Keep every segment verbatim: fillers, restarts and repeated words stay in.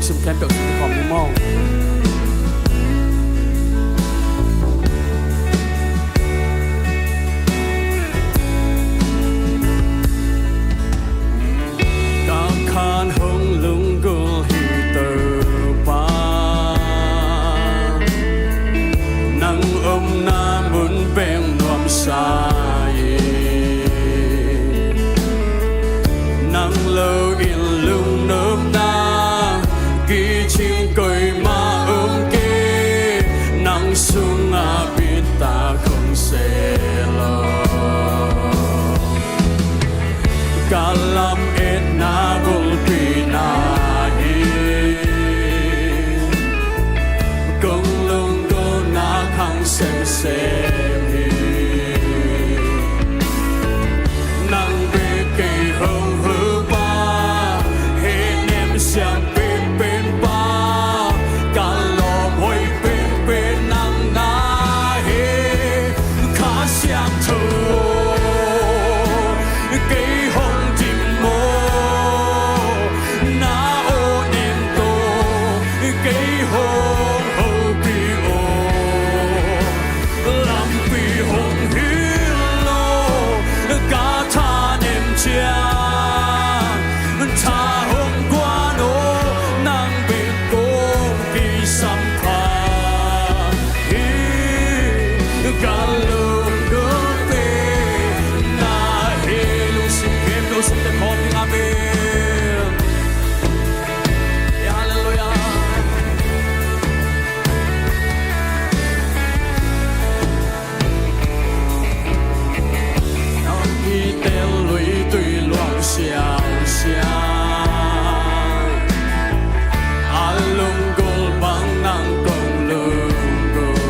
Sum khempeuh sum khawm ni maw. Ka khan hong lunggulh hi Topa, nang omna mun bek nuamsa hi. Nang lo in lungnopna kicing koimah om kei, nang sungah bitak hong se lo. Ka lametna bulpina hi, kong lunggulhna khang semsem hi. Nang bek kei hong hupa, hehnem siam penpen pa, ka lawm hoih penpen nang na hi. Kha Siangtho, kei hong dim maw, na aw nem tawh kei hong hopih aw. Lampi hong hilh aw, ka thanem ciang tha hong guan aw, nang bek kong kisam pha hi. Ka lunggulhte na hi. Lungsim khempeuh sum teh khawm ding, amen. Halleluiah. Nang i tel lui tui luang siangsiang, a lunggulh bang nang kong lunggulh.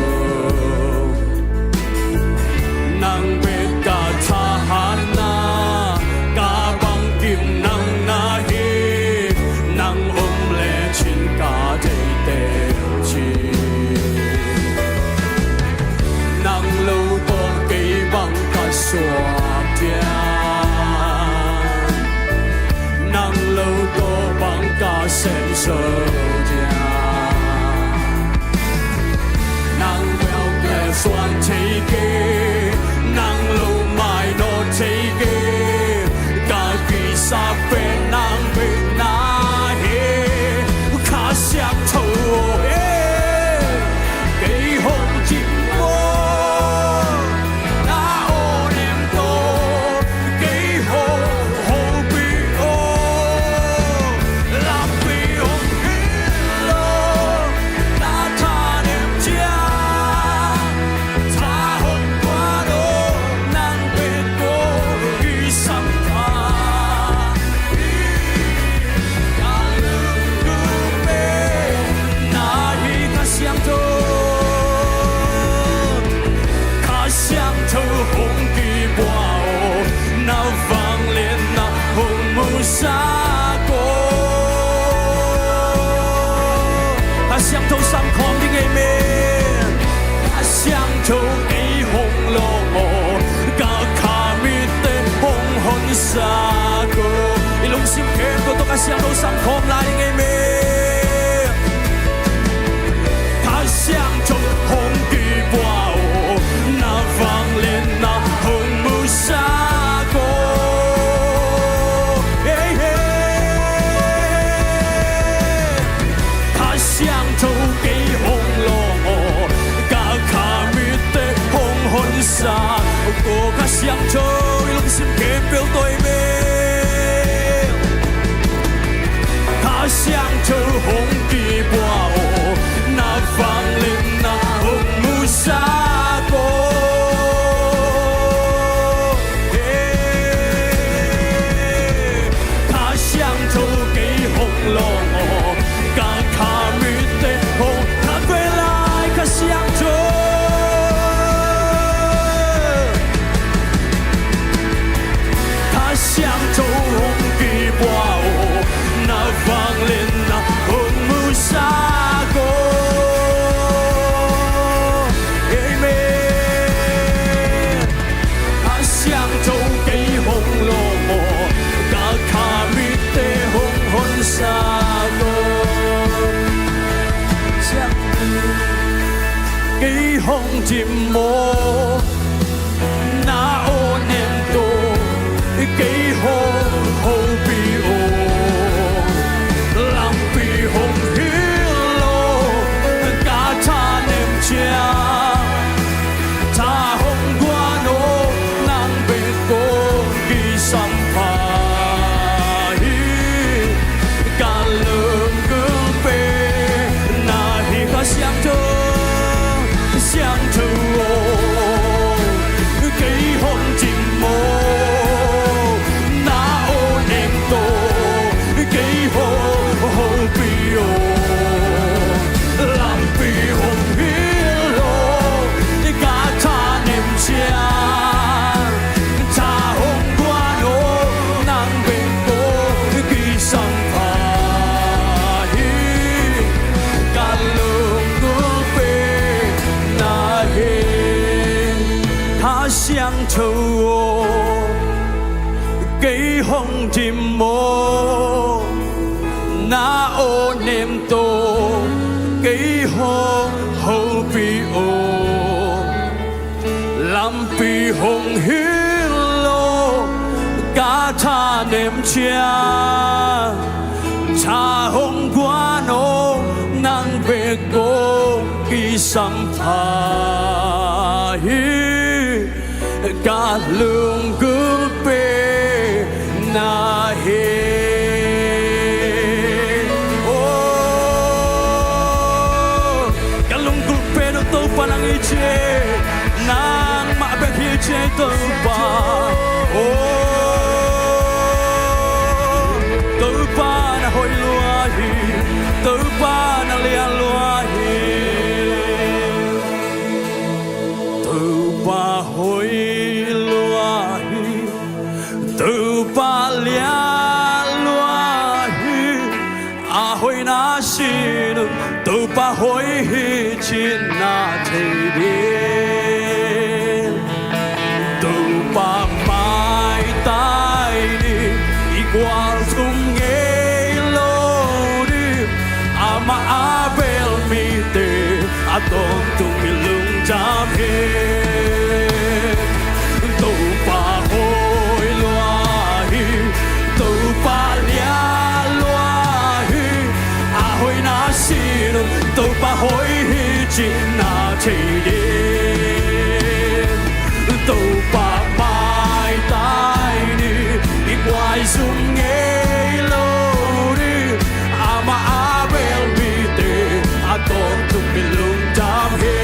Nang bek ka thahatna, ka bangkim nang na hi. Nang om lecin ka deih teci, nang lo tawh kei bang ka suak diam, nang lo tawh bang ka semzo diam. Nang bek le suan thei kei, nang lo mainawt thei kei, ka kisap pen nang bek na hi. Kha Siangtho aw e, kei hong dim maw, na aw nem tawh kei hong hopih aw. Lampi hong hilh aw, na thanem ciang tha hong guan aw, nang bek kong kisam pha hi. Ka lunggulhte na hi. Kha Siangtho, Kha Siangtho hong kipua aw, na vangliatna hong musak aw. Kha Siangtho sam khawm ding, amen. Kha Siangtho kei hong lawng aw, ka kha mitte hong honsak aw. I lungsim khempeuh tawh Kha Siangtho sam khawm lai ding, amen. Kha Siangtho hong kipua aw, na vangliatna hong musak aw. Hey, hey. Kha Siangtho kei hong lawng aw, ka kha mitte hong honsak aw. Kha Siangtho, i lungsim khempeuh tawh, amen. Kha Siangtho hong kipua aw, na vangliatna hong musak aw. Hey. Kha Siangtho kei hong lawng aw, ka kha mitte hong, khat vei lai. Kha Siangtho, Kha Siangtho hong kipua aw, na vangliatna hong musak aw. Amen. Kha Siangtho kei hong lawng aw, ka kha mitte hong honsak aw. Dim maw, na aw nem tawh kei hong hopih aw. Lampi hong hilh aw, ka thanem ciang. Tha hong guan aw, nang bek kong kisam pha hi. Ka lunggulh pen na hi. Kha Siangtho, Siangtho aw, kei hong dim maw, na aw nem tawh kei hong hopih aw. Lampi hong hilh aw, ka thanem ciang. Tha hong guan aw, nang bek kong kisam pha hi. Ka lunggulh pen na hi. Kha Siangtho aw, kei hong dim maw, na aw nem tawh kei hong hopih aw. Lampi hong hilh aw, ka thanem ciang. Tha hong guan aw, nang bek kong kisam pha hi. Ka lunggulh pen na hi. Aw, ka lunggulh pen aw Topa nang hi ci e. Nangmah bek hi ci e Topa. Aw, Topa na hoih lua hi. Topa na lian lua hi. Topa hoih lua hi. Topa lian lua hi. A hoihna sin un Topa hoih hi cih na thei ding. Topa maitai ni, i gualzum ngei lo ding. Amah a bel mite a tawntung i lungdam hi. Topa hoih lua hi. Topa lian lua hi. A hoihna sin un Topa hoih hi cih na thei ding. Topa maitai ni, i gualzum ngei lo ding. Amah a bel mite a tawntung i lungdam hi.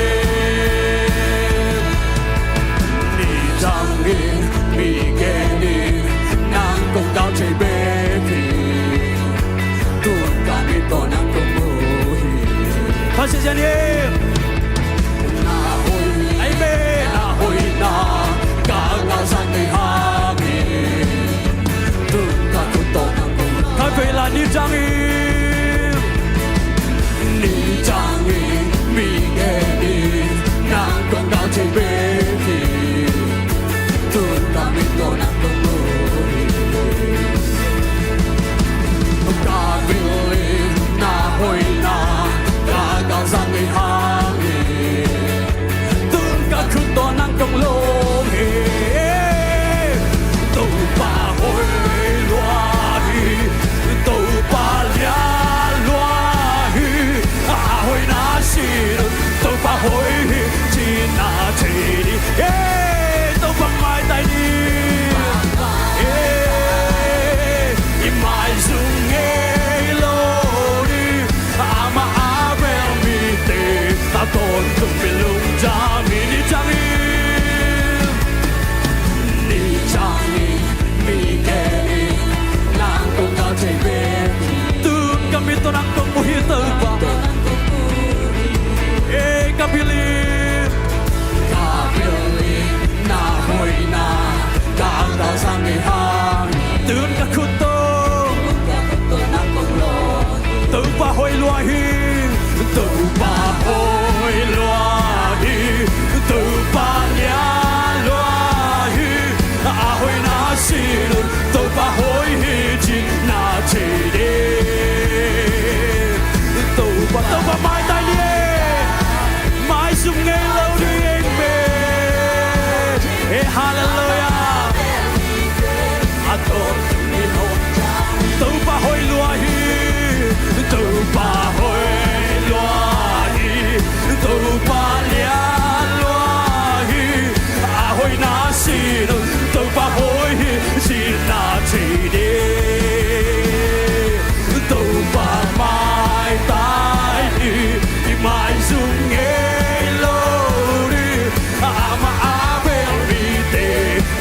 Nidang in mi gen in nang kong kau thei bek hi. Tun ka mit tawh nang kong mu hi. Pasian hi. Na hoih, amen. Na hoihna ka ngah zah nei hang hi. Tun ka khut tawh nang kong, khatvei la nidang in. Nidang in mi gen in nang kong kau thei bek hi. Tun ka mit tawh nang kong mu hi. Ka bil in na hoihna ka ngah zah nei hang hi. Tun ka khut tawh nang kong lawm hi. Topa hoih lua hi. Topa lia thei ding. Topa maitai ni, i maizum ngei lo ding. Amah a bel mite,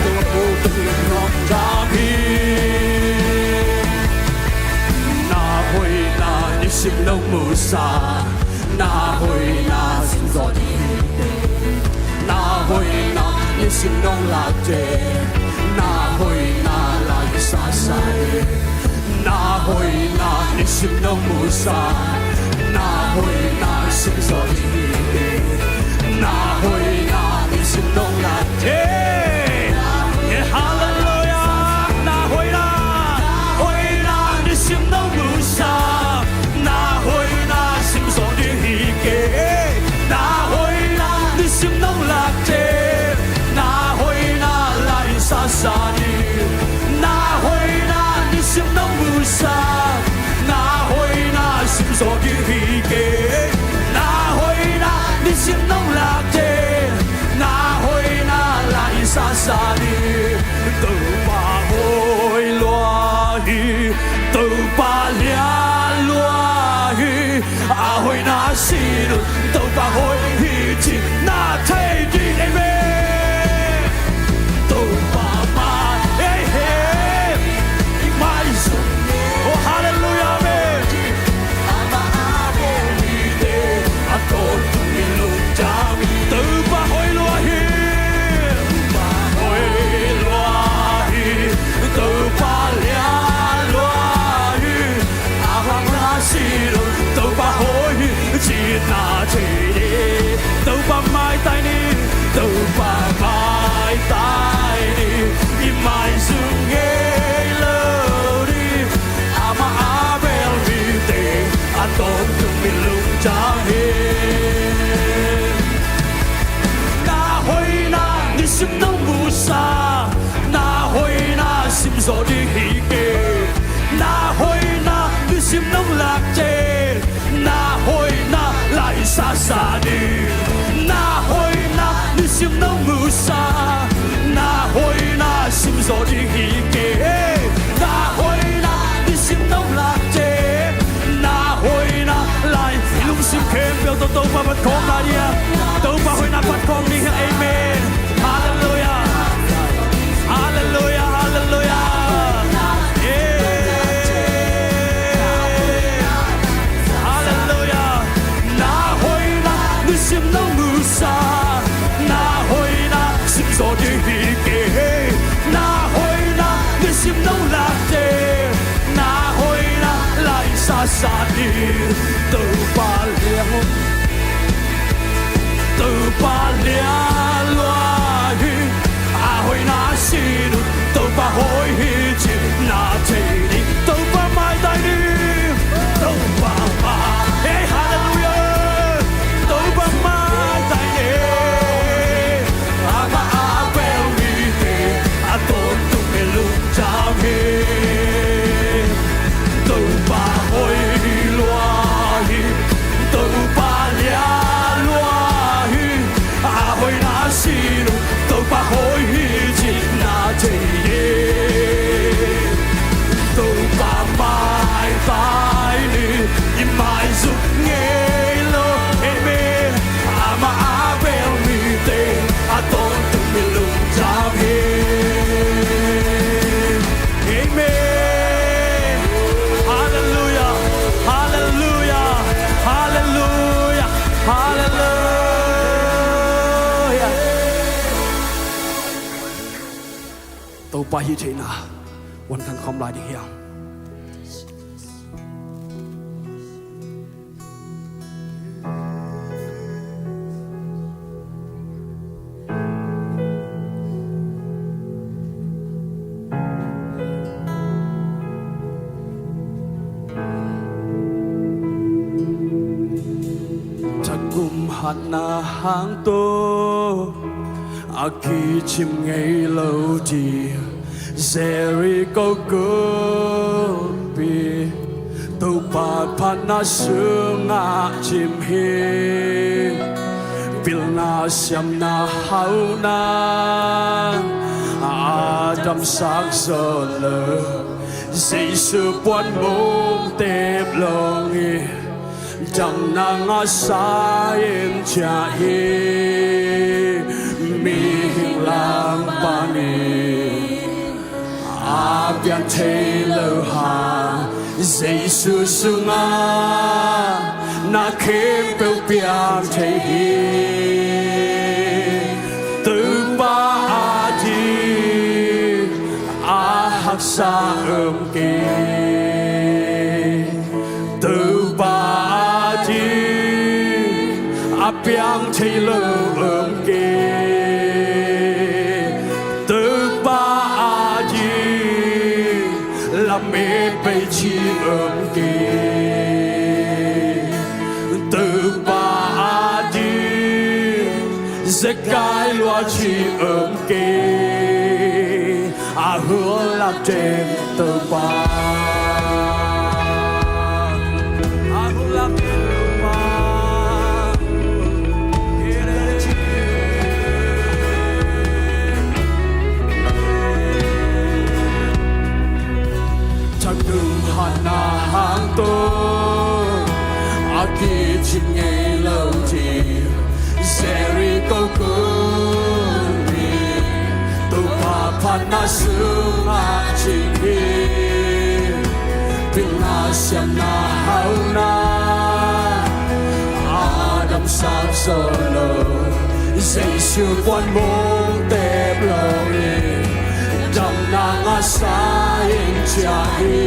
Topa ko tung nuam dam hi. Na hoihna nisim nong musak, na hoihna sim zawh ding hi kei. Na hoihna nisim nong lak teh, na hoihna lai sa sa hi. Na hoihna nisim nong musak, na hoihna sim zawh ding hi kei. Na hoihna nisim nong lak teh. Halleluiah. Na hoihna, hoihna nisim nong musak, na hoihna sim zawh ding hi kei. Na hoihna nisim nong lak teh, na hoihna lai sa sa ding. Na hoihna nisim nong musak, na hoihna sim zawh ding hi kei. Na hoihna nisim nong lak teh, na hoihna lai sa sa ding. Topa hoih lua hi, Topa lian lua hi. A hoihna sin un Topa hoih hi cih na thei ding. Amen. Topa mai, ei, ei, i maizum. Oh, halleluiah, amen. Amah a bel mite, a tawntung mi lungdam hi. Topa hoih lua hi. Topa hoih lua hi. Topa lian lua hi. A hoihna sin un Topa hoih hi cih na thei ding. Topa maitai ni, Topa maitai ni, i maizum ngei lo ding. Amah a bel mite, a tawntung mi lungdam hi. Na hoihna nisim nong musak, na hoihna sim zawh ding hi kei. Na hoihna nisim nong lak teh, na hoihna lai sa sa ding. Na hoihna nisim nong musak, na hoihna sim zawh ding hi kei. Na hoihna nisim nong lak teh, na hoihna lai. I lungsim khempeuh tawh Topa phat khawm lai ding a, Topa hoihna phat khawm ding hi. Amen. Halleluiah. Halleluiah, halleluiah. Eh. Halleluiah. Na hoihna nisim nong musak, na hoihna sim zawh ding hi kei. Na hoihna nisim nong lak teh, na hoihna lai sa sa ding. Topa lian, Topa lian lua hi. A hoihna sin un Topa hoih hi cih na thei ding. Topa maitai ni, Topa mai, ei, halleluiah. Topa maitai ni. Amah a bel mite, a tawntung mi lungdam hi. Topa hoih lua hi. Topa lian lua hi. A hoihna sin un Topa hoih hi cih na thei ding. Topa maitai ni, i maizum ngei lo. Amen. Amah a bel mite, a tawntung mi lungdam hi. Amen. Halleluiah. Halleluiah. Halleluiah. Halleluiah. Topa hih theihna, van khan khawm lai ding hiam? Thagum hatna hang tawh a kicim ngei lo ding Jericho kumpi, Topa phatna sungah cim hi. Pilna siamna hauhna a A damsak zawh lo, Jesu puan mong tep lo hi. Damna ngahsa in ciah hi. Mihing lam pan in a piang thei lo hang, Jesu sungah na khempeuh piang thei hi. Topa ading a haksa om kei. Topa ading a piang thei lo om kei. Topa ading lamet pei ci om kei. Topa ading zekai lua ci om kei. A hulak teng Topa. A hulak teng Topa. Thaknung hatna hang tawh a kicin ngei lo ding Jericho kung in Topa phatna sungah cing hi. Pilna siamna hauhna a damsak zawh lo, Jesu puan mong tep lo in damna ngahsa in ciah hi.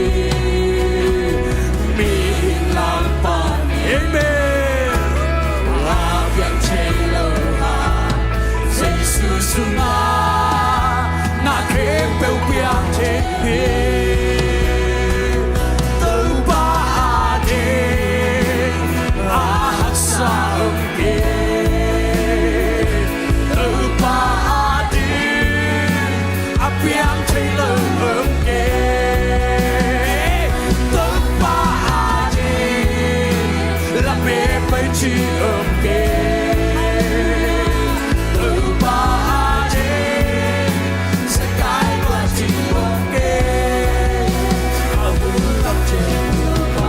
Mihing lam pan, amen. A piang thei lo hang, Jesu sungah na khempeuh piang thei hi. Topa ading a haksa om kei. Topa ading a piang thei lo om kei. Topa ading lamet pei ci om kei. Topa ading zekai lua ci om kei. A hulak teng Topa.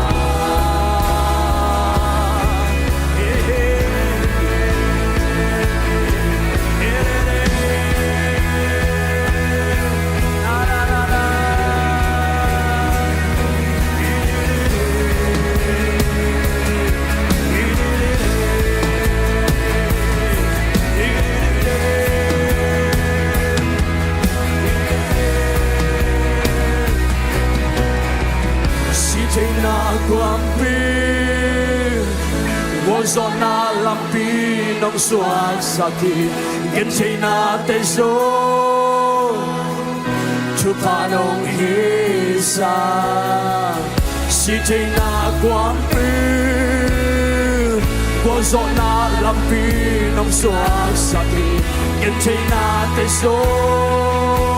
Sihtheihna kuampi, gualzawhna lampi nong suaksak hi. Gentheihnate zong thupha nong hisa. Sihtheihna kuampi, gualzawhna lampi nong suaksak hi. Gentheihnate zong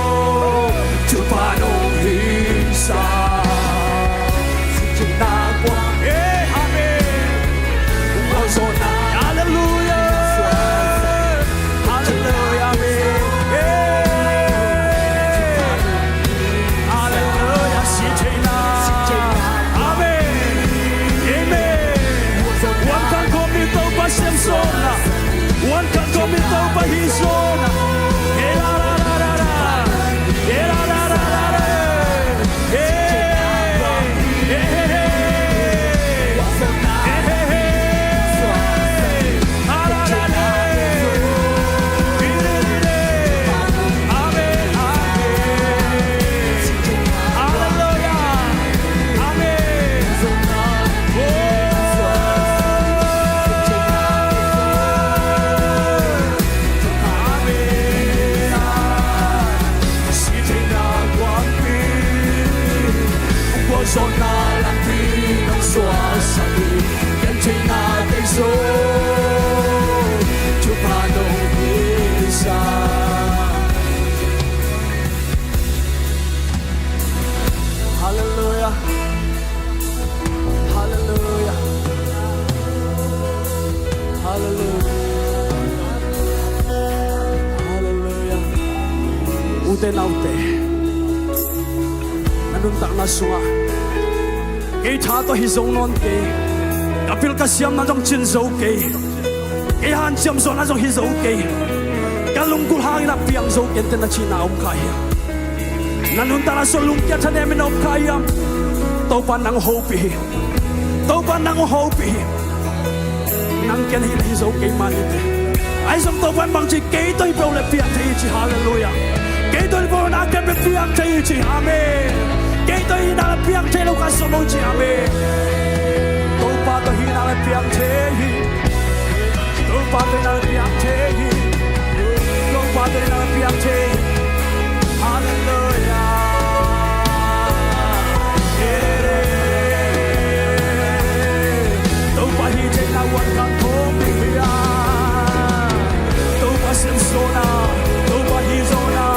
thupha nong hisa. Sihtheihna kuampi, eh, amen. Gualzawhna, hallelujah. Hallelujah, amen. Eh. Hallelujah, sihtheihna. Amen. Amen. One kan kawmin Topa siamsawm na. One kan kawmin Topa hihsawm na. Eh, la, la, la, la, la. Eh, la, la, la, la, la. Sihtheihna kuampi, gualzawhna lampi nong suaksak hi. Gentheihnate zong thupha nong hisa. Hallelujah. Hallelujah. Hallelujah. Hallelujah. Ute nau Nuntakna sungah kei tha tawh hi zo nawn kei. Ka pil ka siamna zong cin zo kei. Kei hanciam zawhna zong hi zo kei. Ka lunggulh hangin a piang zo kei, enten na cihna om kha hiam? Na nuntakna sungah lungkia thanemin om kha hiam? Topa nang hopih hi. Topa nang hopih hi. Nang ken hi na hi zo kei mah hi te. Ahi zong Topa in bang ci, kei tawh hi peuh le piang thei hi ci. Halleluiah. Kei tawh hi peuh na ken bek piang thei hi ci. Amen. Kei tawh hi na le piang thei lo ka zom lo ci. Amen. Topa tawh hi na le piang thei hi. Topa tawh hi na le piang thei hi. Topa tawh hi na le piang thei hi. Halleluiah. Topa hi theihna uan khang thawm ding hi a. Topa sem zawhna, Topa hi zawhna.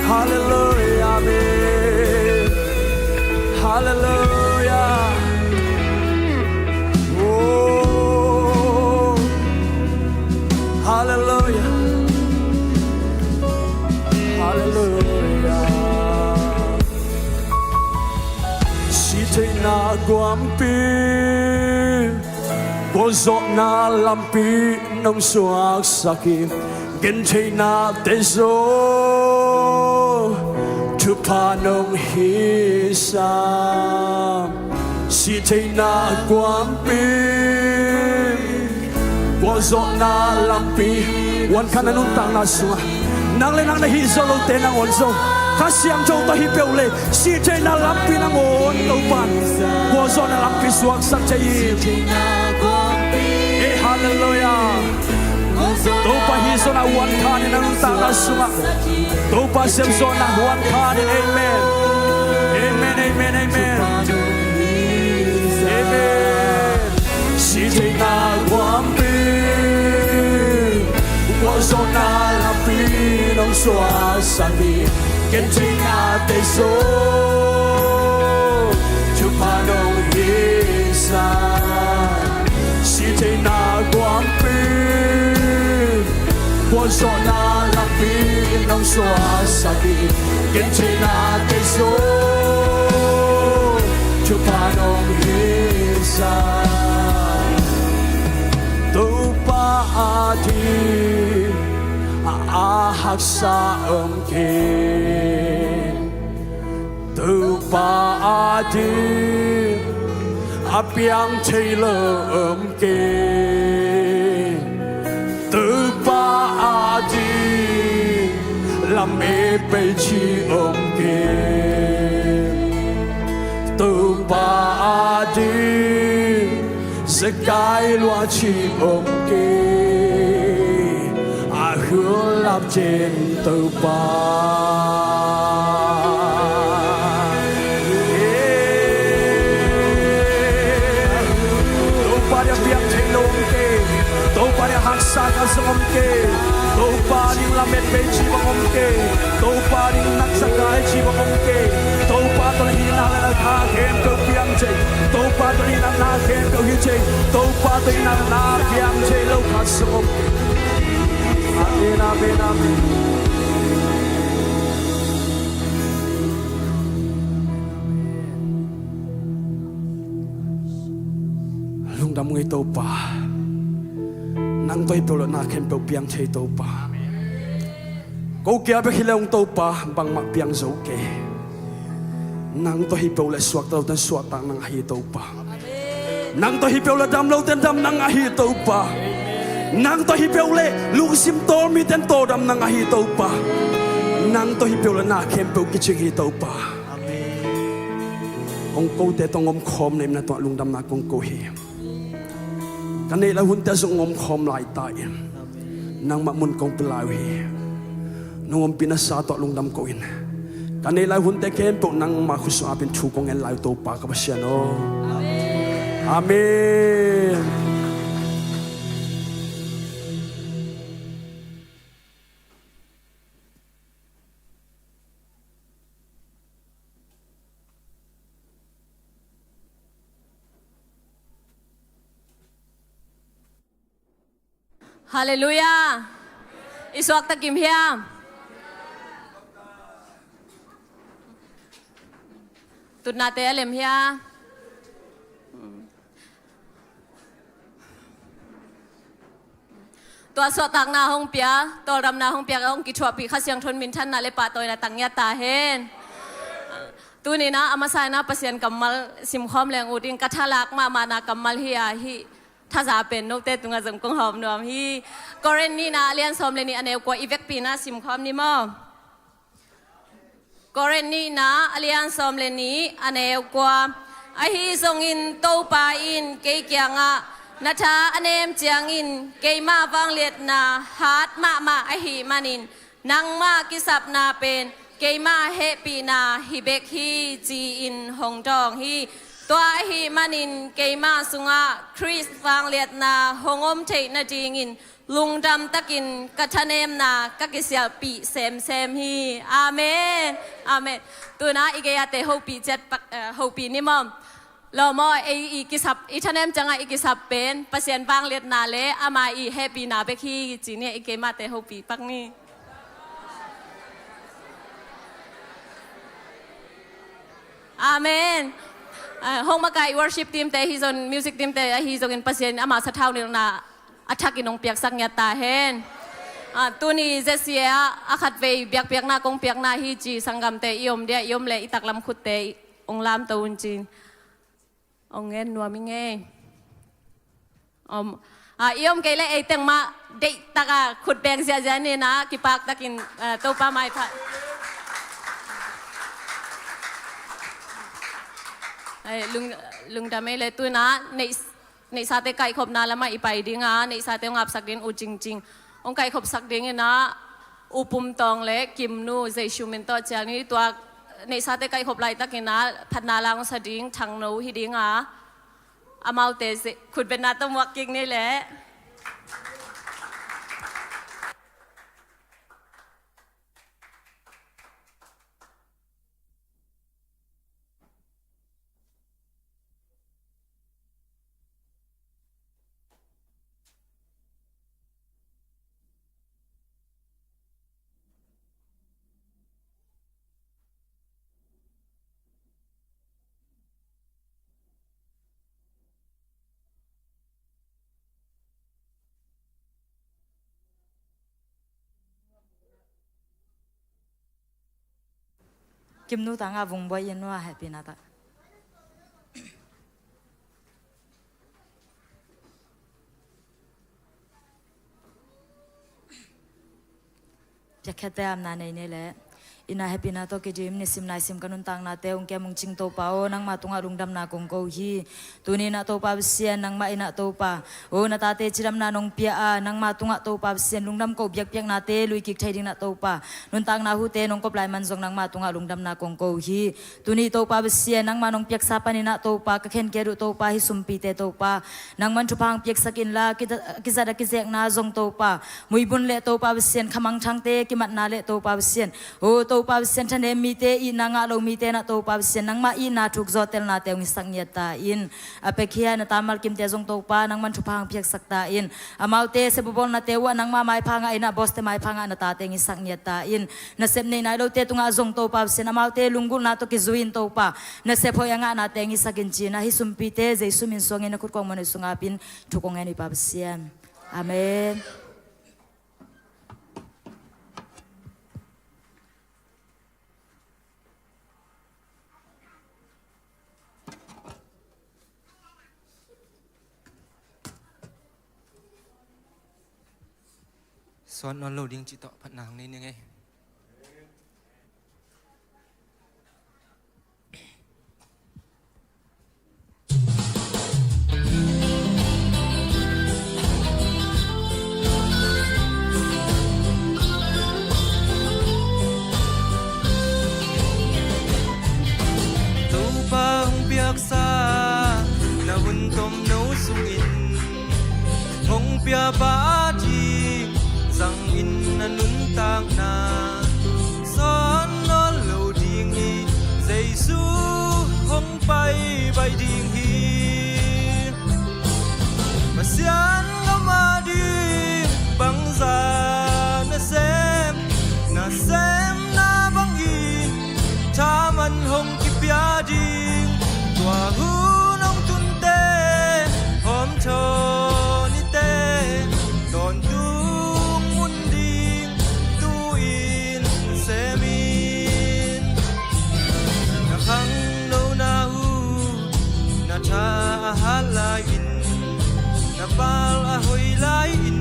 Hallelujah, amen. Hallelujah. Oh. Hallelujah. Hallelujah. Guampi, gualzawhna lampi nong suaksak hi. Gentheihnate zo, thupha nong hisa. Sihtheihna guampi, gualzawhna lampi. Huan kha na nuntakna sungah nang le nang na hih zawh lote nangawn zong Kha Siangtho tawh hi peuh leh sihtheihna lampi nangawn Topa'n gualzawhna lampi suaksak thei hi. Ei, halleluiah. Topa hih zawhna huan kha ni na nuntakna sungah. Topa sem zawhna huan kha ni. Amen. Amen, amen, amen. Amen. Sihtheihna guampi, gualzawhna lampi nong suaksak hi. Gentheihnate zo, thupha nong hisa. Sihtheihna guampi, gualzawhna lampi nong suaksak hi. Gentheihnate zo, thupha nong hisa. Topa ading a haksa om kei. Topa ading a piang thei lo om kei. Topa ading lamet bei ci om kei. Topa ading zekai lua ci om kei. A hun lam cin Topa. Topa dia piang thei lo om kei. Topa dia haksa ka zong om kei. Topa ding lamet bei ci bang om kei. Topa ding nak zekai ci bang om kei. Topa tawh na hihna le na kha khempeuh piang thei. Topa tawh na hihna na khempeuh hi thei. Topa tawh na hihna na piang thei lo kha zong om kei. Amen, amen, amen. Lungdam ngei Topa. Nang tawh hi peuh leh na khempeuh piang thei Topa. Ko kia bek hi leh ung Topa, bangmah piang zo kei. Nang tawh hi peuh leh suakta lote'n suahtak nang ahi Topa. Nang tawh hi peuh leh dam lote'n dam nang ahi Topa. Nang tawh hi peuh leh lungsim tawlmite'n tawldam nang ahi Topa. Nang tawh hi peuh leh na khempeuh kicing hi Topa. Kong kote tawh hong omkhawm na hihna tungah lungdamna kong ko hi. Ka neih lai hunte ah zong hong omkhawm lai ta in. Nangmah mun kong pia lai uh hi. Nong ompih nasa tawh lungdam ko in. Ka neih lai hunte khempeuh nangmah khut sung apin thu kong ngen lai uh Topa ka Pasian aw. Amen. Halleluiah. I suakta kim hiam? Tutnate a lem hia? Tua suahtakna hong pia, tawldamna hong pia, hong kithuahpih Kha Siangtho in minthanna le pahtawina tang ngiat ta hen. Tuni-in ah a masa-in ah Pasian kammal simkhawm leng uh ding, ka thalak mahmahna kammal hi a, hih thaza pen note tungah zong kong hawm nuam hi. Korin nihna a lian sawm le nih a neu kua i vekpi-in ah simkhawm ni maw? Korin nihna a lian sawm le nih a neu kua. Ahi zongin Topa in kei kiangah na tha a nem ciangin keima vangliatna hat mahmah ahih manin nangmah kisapna pen keima hehpihna hi bek hi, ci-in hong dawng hi. Tua ahih manin keima sungah Khrist vangliatna hong om theih nadingin lungdam takin ka thanemna ka kisialhpih semsem hi. Amen. Amen. Tu-in ah i gei-ate hopih ciat pak, eh, hopih ni maw? Lawm aw, ei i kisap, i thanem ciangah i kisap pen Pasian vangliatna le ama i hehpihna bek hi, ci ni. I keimate hopih pak ni. Amen. Ah, hong makai worship team te ahi zong, music team te ahi zongin Pasian in ama sathau nilhna a thakin hong piaksak ngiat ta hen. Ah, tuni Z C A ah a khatvei biakpiakna kong piakna hi ci sanggamte i om dia, i om leh i taklam khutte hong lamto un ci-in hong ngen nuam ing ei. Om, ah, i om kei leh ei teng mah deihtak a khut beng ziahziah ni in ah, kipaktakin, ah, Topa maipha. Ai, lung, lungdam ei leh tu in ah neih, neihsate kaihkhopna lamah i pai ding a, neihsate hong apsak ding, U Cingcing hong kaihkhopsak ding in ah, U Pum Tawng leh Kimnu Jesu min tawh cial ni. Tua neihsate kaihkhop laitakin ah phatna la hong sa ding Thangno hi ding a, amaute ze-, khutbetna tawh muak kik ni leh. Kimnu tangah vung buai in nua hehpihna tawh. Piakkhiatte amna nei ni leh. Inn ah hehpihna tawh kidim nisim naisim ka nuntaknate hong kem hong cing Topa aw, nangma tungah lungdamna kong ko hi. Tuni in ah Topa Pasian, nangmah in ah Topa, aw, na tate cidamna nong pia a, nangma tungah Topa Pasian, lungdam koh biakpiaknate lui kik thei dingin ah Topa, nuntakna hute nong kop lai man zong nangma tungah lungdamna kong ko hi. Tuni Topa Pasian, nangma nong piaksa panin ah Topa, ka khenkhia uh Topa, hih sumpite Topa, nangman thupha hong piaksak inla, kita-, kizat a kizekna zong Topa, muibun leh Topa Pasian, khamangthangte kimatna leh Topa Pasian, aw Topa Pasian, thanem mite, itna ngah lo mite in ah Topa Pasian, nangmah itna thuk zawtelnate hong hisak ngiat ta in. A pekhia na ta Malkimte zong Topa, nangman thupha hong piaksak ta in. Amaute sep a bawlnate uh ah nangma maipha ngah in ah, bawste maipha ngah na tate hong hisak ngiat ta in. Nasep nei nai lote tungah zong Topa Pasian, amaute lunggulhna tawh kizui in Topa, nasep hoih a ngahnate hong hisak in ci-in ah, hih sumpite Jesu min suangin na khut kong muan uh sungah ap in, thu kong ngen uh hi Pa Pasian. Amen. Suan nawn lo ding cih tawh phatna hong nei ning ei. Topa hong piaksa na hun tomno sungin hong piapa ding zangin na nuntakna suan nawn lo ding hi. Jesu hong paibai ding hi. Pasian gam a ding bangzah nasem, nasemna bangin thaman hong kipia ding. Tua hun hong tunte hawmthaw nite tawntung mun ding tu-in sem in. Na khanglona uh na tha a hat lai-in, na pal a hoih lai-in,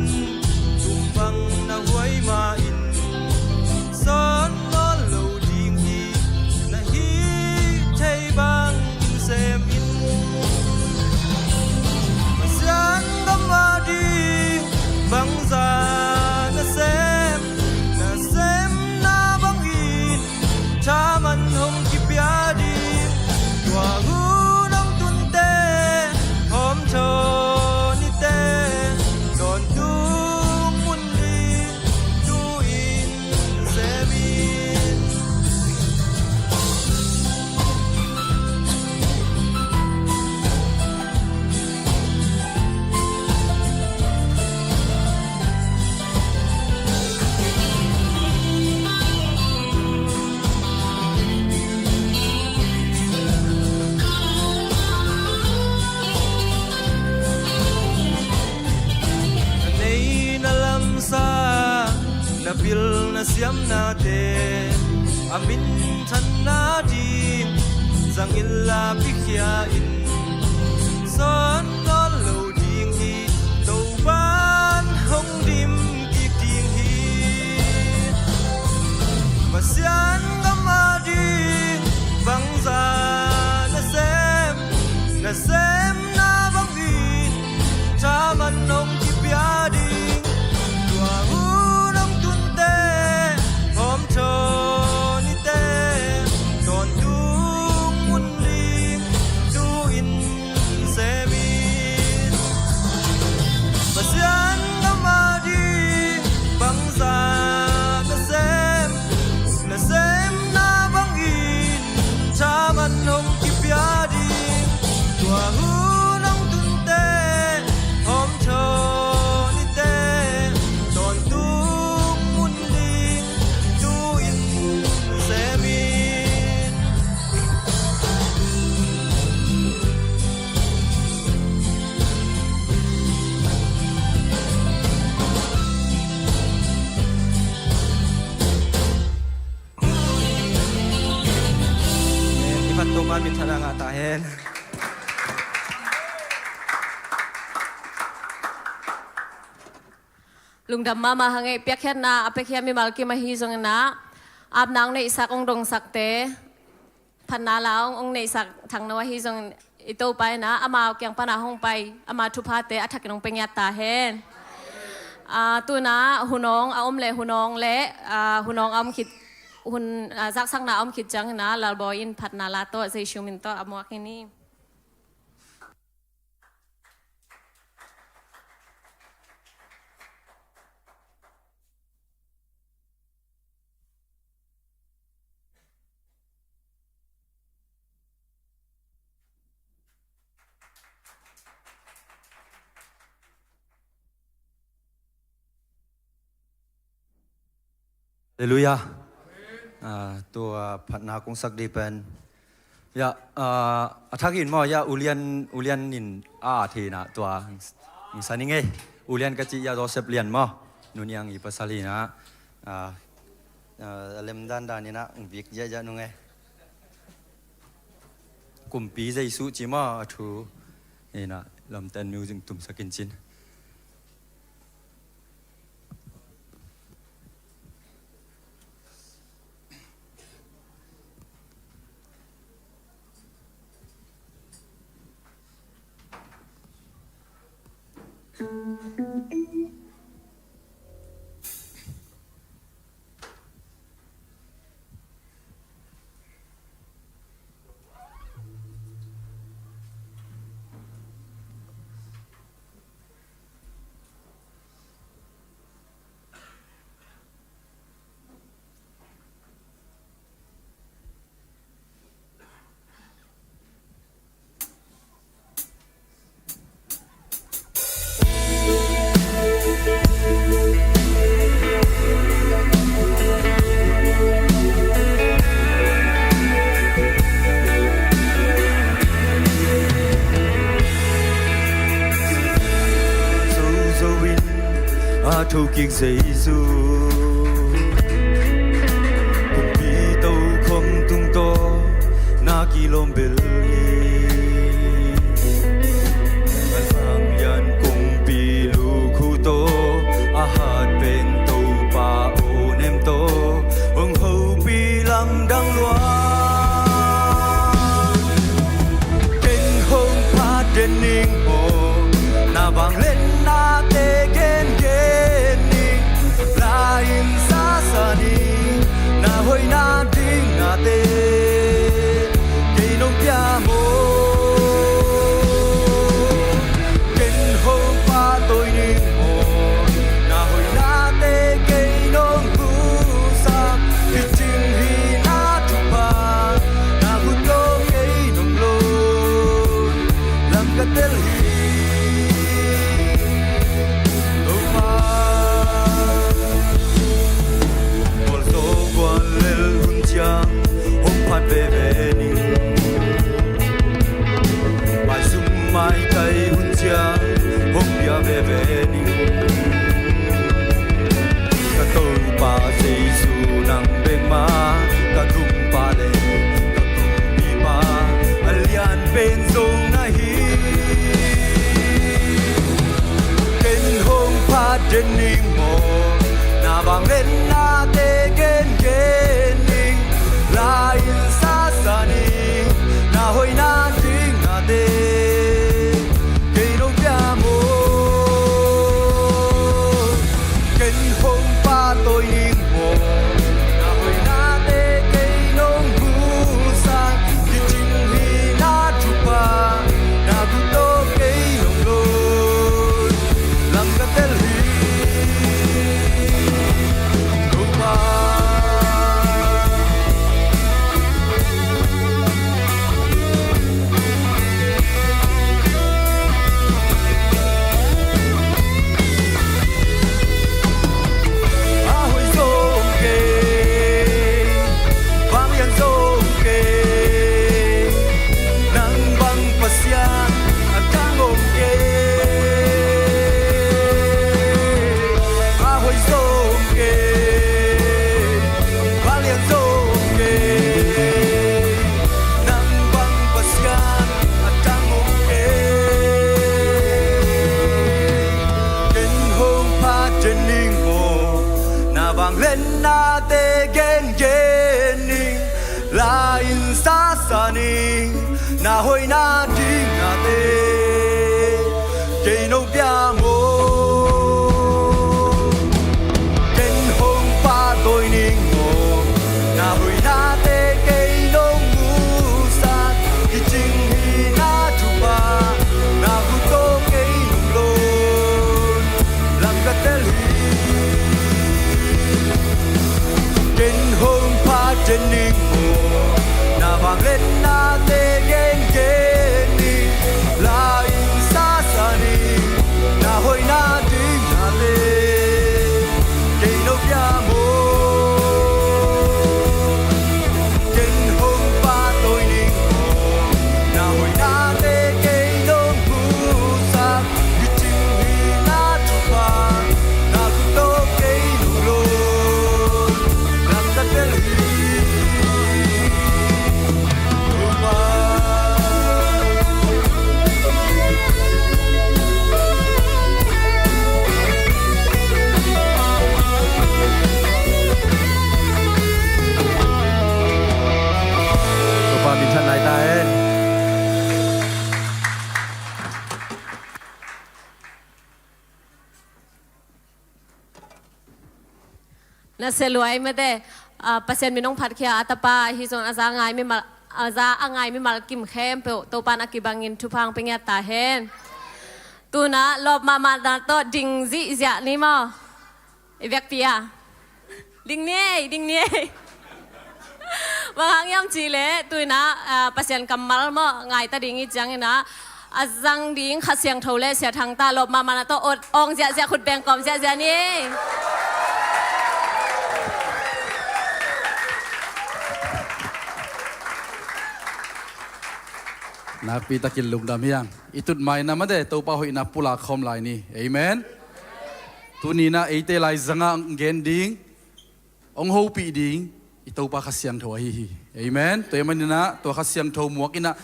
tum bang na huai ma-in, suan nawn lo ding hi. Na hih thei bang sem in. Pasian gam a ding bangzah nasem, nasemna bangin thaman hong kipia ding. Tua hun hong tunte hawmthaw nite Siamnate a minthanna ding zangin la pikhia in, sawn nawn lo ding hi. Topan hong dim kik ding hi. Pasian gam a ding bangza na sem, na semna bangin thaman hong kipia ding. Tua hun hong tunte hawm thaw nite tawntung mun ding tu-in semin. Pasian gam a ding bangza na sem, na semna bangin thaman hong kipia ding. Tua hun hong tunte hawm thaw nite tawntung mun ding tu-in semin. I phat Topa minthanna ngah ta hen. Lungdam mahmah hang ei. Piakkhiatna a piakhia mimal kim ahi zongin ah, apna hong neihsak, hong dongsakte, phatna la hong, hong neihsak thangno ahi zongin, i Topa in ah amau kiang pana hong pai, ama thuphate a thakin hong pia ngiat ta hen. Ah, tu-in ah hun hong a om le, hun hong le, ah, hun hong a om khit, hun, ah, zaksakna a om khit ciangin ah Lalbawi in phatna la tawh, Jesu min tawh a muak hi ni. Halleluiah. Ah, tua phatna kong sak dih pen, ya, ah, a thak in maw, ya, ulian, ulian in a thei na tua, sa ning ei, ulian ka cih ya, Joseph Lian maw, nuniang i pasal hi na, ah, ah, a lem dandan in ah, vik ya, ya nung ei. Kumpi Jesu ci maw, a thu, hi na, lamten music tumsak in cin. Zo zo in a thokik Jesu, kumpi tokhom tung tawh na kilawm bel hi. A sang lian kongpi lukhu tawh, a hat pen Topa awnem tawh, hong hopih lamdang lua. Ken hong phat den ning maw, na vangliatnate gengen ning, la in sasa ning, na hoihna ding nate kei nong pia maw. Ken hong pahtawi ning maw, na hoihnate kei nong pusak, picing hi na thupha, na khut tawh kei nong lo, lam ka tel hi, Topa. Mualzaw guallel hun ciang hong phat veve ning, maizum maitai hun ciang hong pia veve ning. Ka Topa Jesu Ning, na hoihna ding nate kei nong pia maw? Ken hong pahtawi ning maw? Na hoihnate kei nong musak, kicing hihna thupha na khut tawh kei nong lawh, lamka tel hi. Ken hong pha ciat ning maw? Na vangliatnate gengen ning, la ing sasa ning, na hoihna ding nate kei nong pia maw? Ken hong pahtawi ning maw? Na hoihnate kei nong musak, kicing hihna thupha na khut tawh kei nong lawh, lamka tel hi. Topa, Topa minthanna hi ta hen. Na sia lua ei mate, ah, Pasian min hong phatkhia a tapa ahi zong a za a ngai mimal, a za a ngai mimal kim khempeuh Topa'n a kibangin thupha hong pia ngiat ta hen. Tu-in ah lawp mahmahna tawh ding zihziah ni maw? I vekpi a ding ni ei, ding ni ei. Bang hang hiam cih leh tu-in ah, ah, Pasian kammal maw ngai ta ding i hih ciangin ah, a zang ding Kha Siangtho le Sia Thang ta lawp mahmahna tawh awng ziahziah, khut beng kawm ziahziah ni. Nakpi takin lungdam hi hang. I tut ma-in ah mate, Topa hoihna pulak khawm lai ni. Amen. Tuni-in ah eite laizangah hong gen ding, hong hopih ding i Topa Kha Siangtho ahi hi. Amen. Tua ahih manin ah tua Kha Siangtho muak in ah,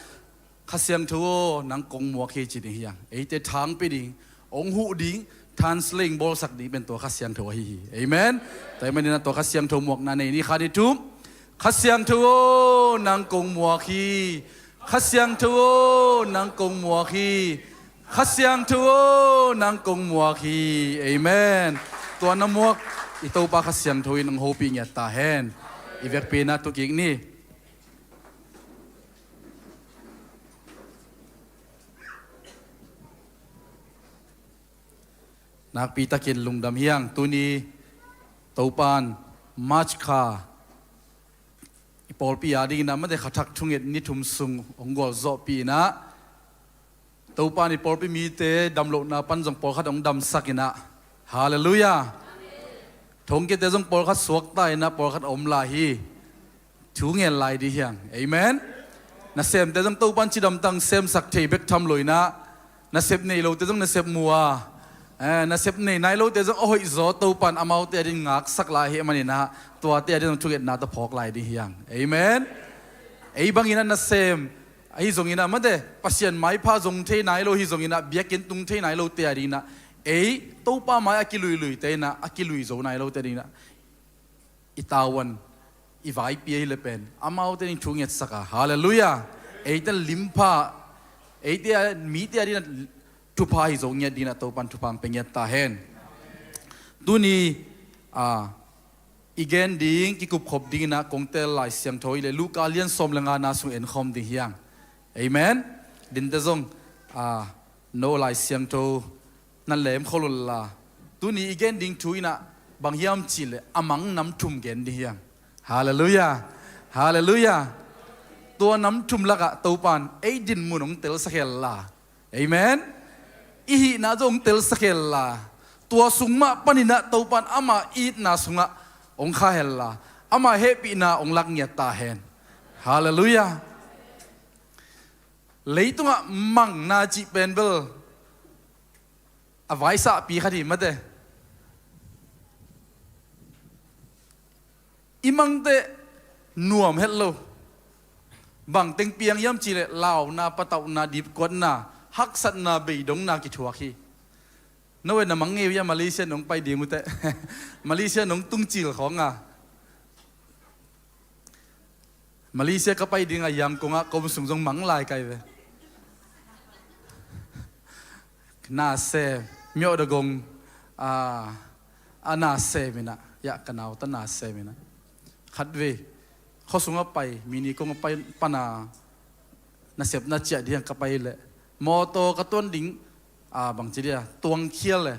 Kha Siangtho aw, nang kong muak hi, ci ding hi hang. Eite thang pia ding, hong huh ding, translate bawlsak ding pen tua Kha Siangtho ahi hi. Amen. Tua ahih manin ah tua Kha Siangtho muakna nei ni. Khat, nih, thum. Kha Siangtho aw, nang kong muak hi. Kha Siangtho aw, nang kong muak hi. Kha Siangtho aw, nang kong muak hi. Amen. Tua na muak i Topa Kha Siangtho in hong hopih ngiat ta hen. I vekpi-in ah tu kik ni. Nakpi takin lungdam hi hang. Tuni Topa'n March kha i pawlpi a dingin ah mate, kha thak thunget ni thum sung hong gualzawhpih in ah, Topa'n i pawlpi mite damlohna pan zong pawlkhat hong damsak in ah. Halleluiah. Thongkiate zong pawlkhat suakta in ah, pawlkhat a om lai hi. Thu ngen lai ding hi hang. Amen. Nasemte zong Topa'n cidamtang semsak thei bek tham lo in ah, nasep nei lote zong nasep mu a, eh, nasep nei nai lote zong a hoihzaw Topa'n amaute adingin ngaksak lai ahih manin ah, tuate adingin zong thungetna tawh phawk lai ding hi hang. Amen. Ei bangin ah nasem ahi zongin ah mate, Pasian maipha zong thei nai lo hi zongin ah, biakinn tung thei nai lote adingin ah, ei Topa mai-ah kiluiluite in ah, a kilui zo nai lote adingin ah, i tavuan, i vaipi ahih leh pen amaute in thu ngetsak a. Halleluiah. Eite limpha, eite a, mite adingin ah thupha hi zo ngiat dingin ah Topa'n thupha hong pia ngiat ta hen. Tuni, a, i gen ding, kikupkhop dingin ah kong tel Lai Siangtho ahih leh Luka lian sawm le ngana sung enkhawm ding hi hang. Amen. Dinte zong, a, no Lai Siangtho na lemkhol un la. Tuni i gen ding thu in ah bang hiam cih leh a mang nam thum gen ding hi hang. Halleluiah. Halleluiah. Tua nam thum lakah Topa'n ei dinmun hong telsak hen la. Amen. I hihna zong hong telsak hen la. Tua sung mah panin ah Topa'n ama itna sungah hong kha hen la, ama hehpihna hong lak ngiat ta hen. Halleluiah. Leitungah mangna cih pen bel a vaisahpi khat hi mate. I mangte nuam het lo. Bang teng piang hiam cih leh launa, patauhna, dipkuatna, haksatna, beidongna kithuak hi. No ve, na mang ngei uh hia, Malaysia nong pai ding uh teh? Malaysia nong tungcil khawng a. Malaysia ka pai ding a, Yangon ah ka om sung zong mang lai ka hi ve. Nasem, Myoh Dagon, a, a nasem in ah, ya ka nau ta nasem in ah. Khatvei, khuasung a pai, mini kong a pai pan a, nasepna ciah ding a ka pai leh, mawtaw ka tuan ding, a, bangci dia, tuang khial leh.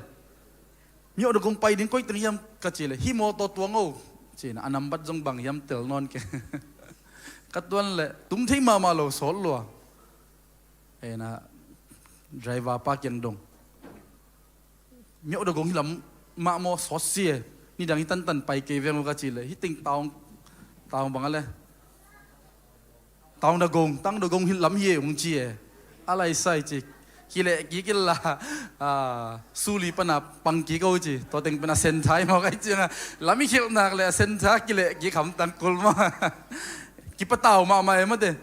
Myoh Dagon pai ding koi teng hiam ka ci leh, hih mawtaw tuang o, ci-in a nambat zong bang hiam tel nawn kei. Ka tuan leh, tum thei mahmah lo, sawt lua. Ena, driver pa kiang dong. Myoh Dagon hi lam mah maw, sawt si e. Nidang hi tantan pai kei veng uh ka ci leh, hih teng Taung, Taung bang a leh, Taung Dagon, Taung Dagon hi lam hi e ung ci e. A lai sai ci. Kileh kik illa, a, Suli pan a pang kik o ci. Tua teng pen a centre hi maw ka hih ciang a, lam i khialh nak leh a centre kileh kik hamtang kul maw. Kipatau mahmah e mate.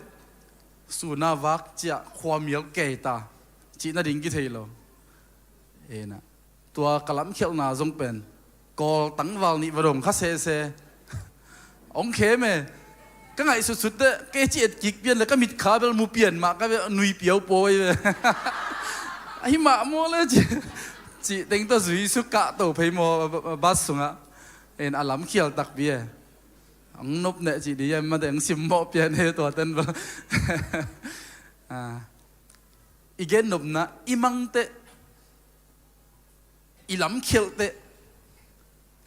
Sun a vak ciah khuamial kei ta, cih nading kithei lo. Ena, tua ka lamkhialhna zong pen Kawl tangval nih va dong kha sese. Hong khem e. Ka ngaihsutsut teh, kei ci et kik pian leh ka mitkha bel mu pian mah ka bel nui piau pawi ve. Ahi mah maw leh ci, cih teng tawh zui su kah to phei maw, bus sungah. En, a lamkhial takpi e. Hong nop neh cih dih hiam mate, hong simmawh pian e tua ten bel. A, i gennopna, i mangteh, i lamkhialhteh,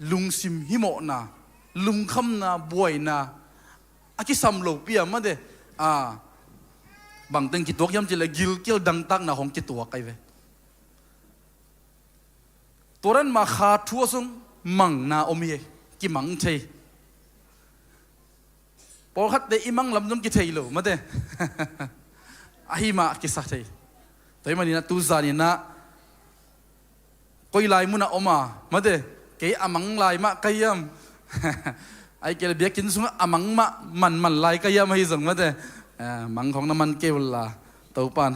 lungsim himawhna, lungkhamna, buaina a kisam lopi a mate, a, bangteng kituak hiam cih leh gilkial dangtakna hong kituak ahi ve. Tua dan mah kha thu a sung mangna om hi, kimang thei. Pawlkhatte i mang lam zong kithei lo mate. Ahi mah kisa thei. Tua ahih manin ah tu zan in ah koi lai mun ah om a mate, kei a mang lai mah ka hiam? Ahih kei leh biakinn sungah a mang mah manman lai ka hiam ahi zong mate. Eh, mang khong na man kei unla, Topa'n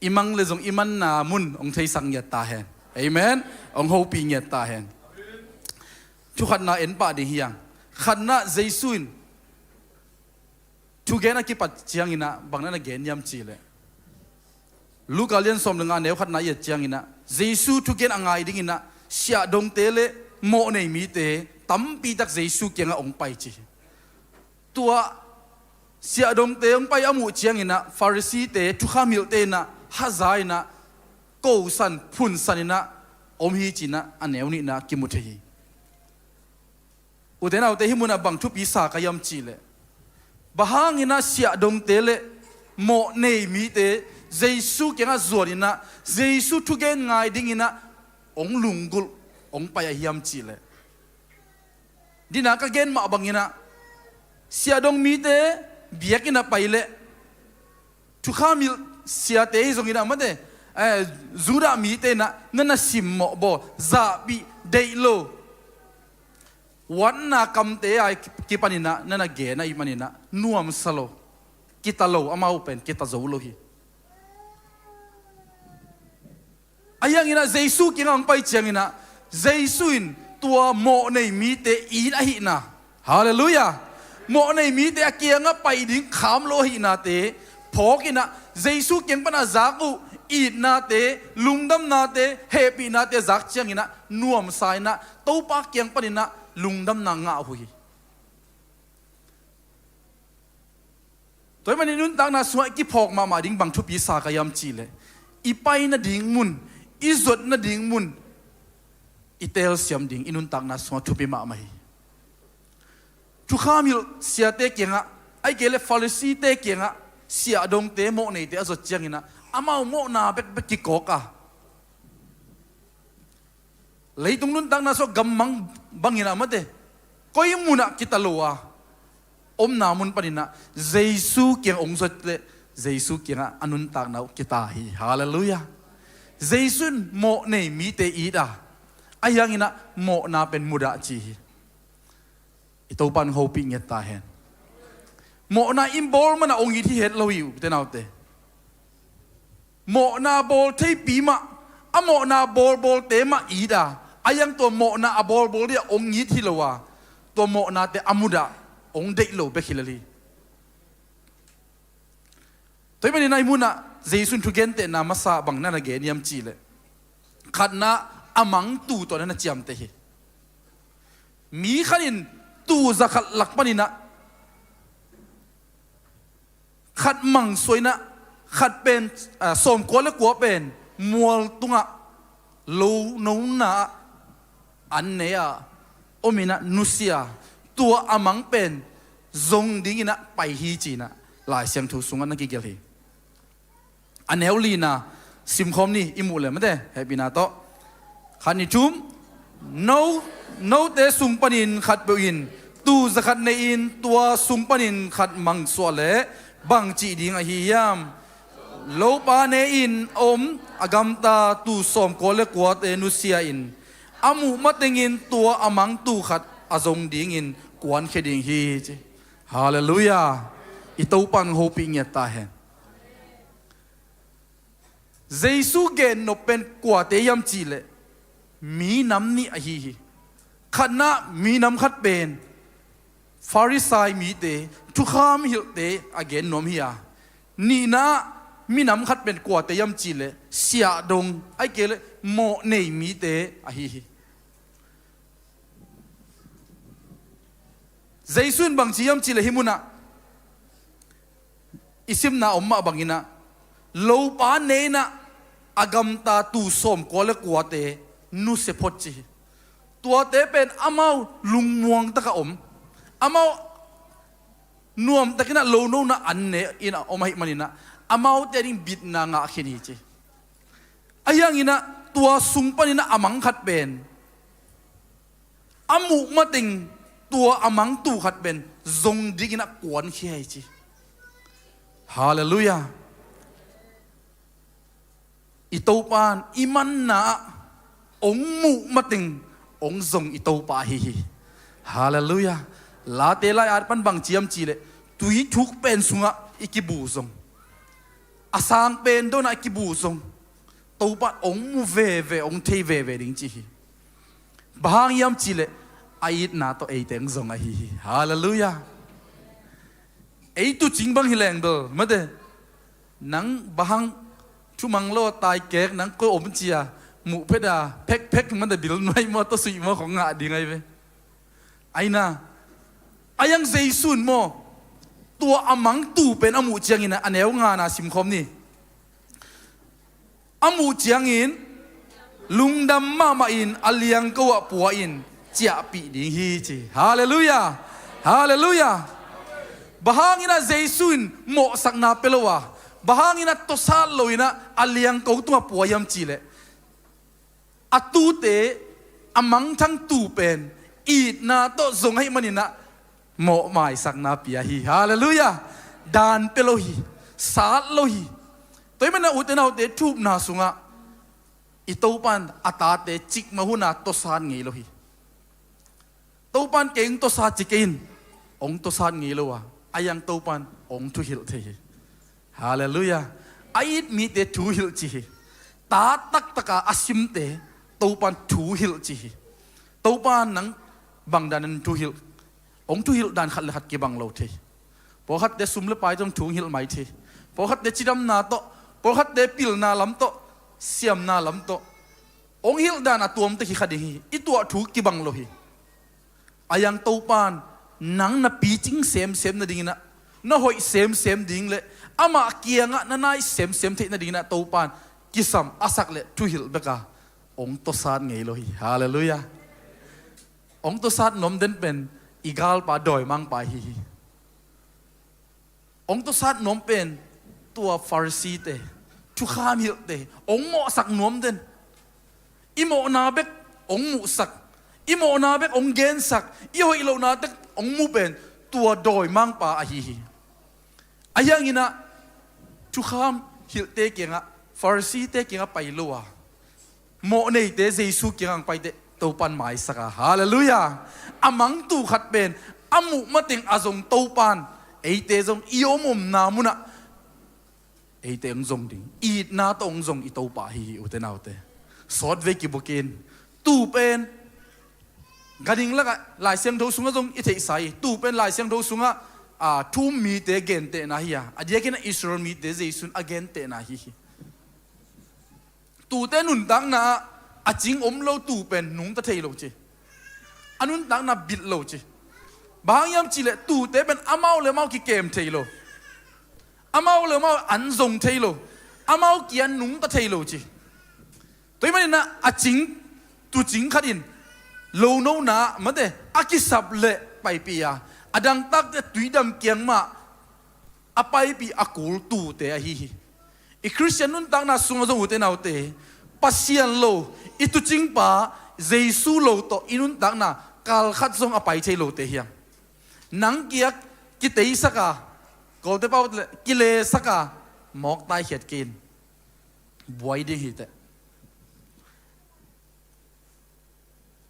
i mang leh zong i manna mun hong theisak ngiat ta hen. Amen. Hong hopih ngiat ta hen. Thu khatna en pah ding hi hang. Khatna, Jesu in thugen a kipat ciangin ah bang na na gen hiam cih leh, Luka lian sawm leh nga, neu khatna i et ciangin ah, Jesu thugen a ngai dingin ah siahdongte leh mawhnei mite tampi tak Jesu kiangah hong pai ci hi. Tua siahdongte hong pai a muh ciangin ah, Pharisee-te, thukham hilhte in ah haza in ah, kosan phunsan in ah om hi ci-in ah, a neu nihna kimu thei hi. Ute naute, hih mun ah bang thupi sa ka hiam cih leh, bang hangin ah siahdongte leh mawhnei mite Jesu kiangah zuan in ah, Jesu thugen ngai dingin ah hong lunggulh, hong pai a hiam cih leh, dina ka gen mah bangin ah, siahdong mite biakinn ah pai leh, thukham hilh siate hi zongin ah mate, eh, Judah mite in ah na na simmawh bawl, zahpih, deih lo, uatna kamte a kipanin ah na na gen ahih manin ah nuamsa lo, kita lo, amau pen kita zo lo hi. Ahi hangin ah Jesu kiangah hong pai ciangin ah, Jesu in tua mawhnei mite it ahihna. Halleluiah. Mawhnei mite a kiangah pai ding kham lo ahihnate phawk in ah, Jesu kiang pan a zak uh itnate, lungdamnate, hehpihnate zak ciangin ah nuamsa in ah Topa kiang panin ah lungdamna ngah uh hi. Tua ahih manin nuntakna sungah i kiphawk mahmah ding bang thupi sa ka hiam cih leh, i pai nading mun, i zuat nading mun, i telsiam ding i nuntakna sungah thupi mahmah hi. Thukham hilh siate kiangah, ahih kei leh Pharisee-te kiangah siahdongte, mawhneite a zuat ciangin ah amau mawhna bekbek kikawk a, leitung nuntakna sungah gammang bangin ah mate, koi mun ah kita lo a, omna mun panin ah Jesu kiang hong zuat leh Jesu kiangah a nuntakna uh kita hi. Halleluiah. Jesu in mawhnei mite it a, ahi hangin ah mawhna pen mudah ci hi. I Topa'n hopih ngiat ta hen. Mawhna i bawl man a hong it hi het lo hi, ute naute. Mawhna bawl theipi mah, a mawhna bawlbawlte mah it a, ahi hang tua mawhna a bawlbawl ding a hong it hi lo a, tua mawhnate a mudah, hong deih lo bek hi lel hi. Tua ahih manin a, hih munah Jesu in thugentehna masa bang na na gen hiam cihleh, khatna, a mangtu tawh na na ciamteh hi. Mi khat in tuu zakhat lak panin ah khat mangsuah in ah, khat pen, ah, sawmkua le kua pen mual tungah lo nona ah an ne a om in ah nusia, tua a mang pen zong dingin ah pai hi ci-in ah Lai Siangtho sungah na kigelh hi. A neu lina simkhawm ni, i muh le mate, hehpihna tawh. Khat, nih, thum. No, note sung panin khatpeuh in tuu zakhat nei-in, tua sung panin khat mangsuah leh bang cih ding ahi hiam? Lopa ne-in a om a gamta tuu sawmkua le kuate nusia in, a muh matengin tua a mangtu khat a zong dingin kuankhia ding hi, ci. Halleluiah. I Topa in hong hopih ngiat ta hen. Jesu gennop pen kuate hiam cihleh, minam nih ahi hi. Khatna, minam khat pen Farisai mite, thukham hilhte a gen nuam hi a, nihna, minam khat pen kuate hiam cihleh, siahdong, ahih kei leh mawhnei mite ahi hi. Jesu in bang ci hiam cihleh, hih munah i simna om mah bangin ah, lopa ne-in ah a gamta tuu sawmkua le kuate nusia phot, ci hi. Tuate pen amau lungmuang takah om, amau nuamtakin ah lo nona an ne-in ah om ahih manin ah, amaute ading bitna ngah khin hi, ci. Ahi hangin ah tua sung panin ah a mang khat pen, a muh mateng tua a mangtu khat pen zong dingin ah kuankhia hi, ci. Halleluiah. I Topa in i manna ah hong muh mateng hong zong i Topa ahi hi. Halleluiah. Late lai-at pan bang ci hiam cihleh, tui thuk pen sungah i kibu zong, a sang pen dawnah i kibu zong, Topa in hong mu veve, hong thei veve ding, ci hi. Bang hang hiam cihleh, a itna tawh eite hong zong ahi hi. Halleluiah. Ei tuucing bang hi leng bel mate, nang bang hang thumang lo, taikek, nang koi om ci-a muh phet a phekphek mate, bil nuai maw, tawsuih maw, khong ngah ding ahi ve. Ahi na, ahi hang Jesu in maw, tua a mangtu pen a muh ciangin ah, a neu ngana simkhawm ni. A muh ciangin lungdam mahmahin a liangko ah pua-in ciahpih ding hi, ci. Halleluiah. Halleluiah. Bang hangin ah Jesu in mawhsakna pia lo a, bang hangin ah tawsat loin ah a liangko tungah pua hiam cihleh, a tuute, a mangthang tuu pen itna tawh zong ahih manin ah mawhmaisakna pia hi. Halleluiah. Dan pia lo hi. Sat lo hi. Tua ahih manin ah, ute naute, thu-upna sungah i Topa in a tate cikmah hun a tawsat ngei lo hi. Topa in kei hong tawsat ci kei in, hong tawsat ngei lo a, ahi hang Topa in hong thuhilh thei hi. Halleluiah. A it mite thuhilh ci hi. Ta taktak a a simte Topa in thuhilh ci hi. Topa in nang bang danin thuhilh? Hong thuhilh dan khat le khat kibang lo thei. Pawlkhatte sum le pai tawh hong thuhilh mai thei. Pawlkhatte cidamna tawh, pawlkhatte pilna lam tawh, siamna lam tawh hong hilh dan a tuamte hi kha ding hi. I tuah thu kibang lo hi. Ahi hang Topa in nang na picing semsem nadingin ah, na hoih semsem ding le amah kiangah na nai semsem theih nadingin ah Topa in kisam a sak le thuhilh bek a, hong tawsat ngei lo hi. Halleluiah. Hong tawsat nuam den pen i galpa dawimangpa ahi hi. Hong tawsat nuam pen tua Pharisee-te, thukham hilhte, hong mawhsak nuam den. I mawhna bek hong muhsak, i mawhna bek hong gensak, i hoih lohna tek hong mu pen tua dawimangpa ahi hi. Ahi hangin ah thukham hilhte kiangah, Pharisee-te kiangah pai lo a, mawhneite Jesu kiangah hong paite Topa in maisak a. Halleluiah. A mangtu khat pen a muh mateng a zong Topa in eite zong i om omna munah eite hong zong ding, itna tawh hong zong i Topa ahi hi, ute naute. Sawtvei kibukin, tuu pen Ganhing lakah Lai Siangtho sungah zong i theihsa hi. Tuu pen Lai Siangtho sungah, a, thu-um mite gentehna hi a, a diakin a Israel mite Jesuh in a gentehna hi hi. Tuute nuntakna ah a cing om lo tuu pen nungta thei lo ci. A nuntakna bilh lo ci. Bang hang hiam cihleh tuute pen amau le amau kikem thei lo. Amau le amau an zong thei lo. Amau kia nungta thei lo ci. Tua ahih manin ah a cing, tuucing khat in lonona mate a kisap leh paipih a, a dangtakte tuidam kiang mah a paipih a kul tuute ahi hi. I Khristian nuntakna sungah zong ute naute, Pasian lo, i tuucingpa Jesuh lo tawh i nuntakna kalkhat zong a pai thei lote hi hang. Nang kia kiteisak a, Kawlte pau le kilesak a, mawk taikhiat kei in. Buai ding hi teh.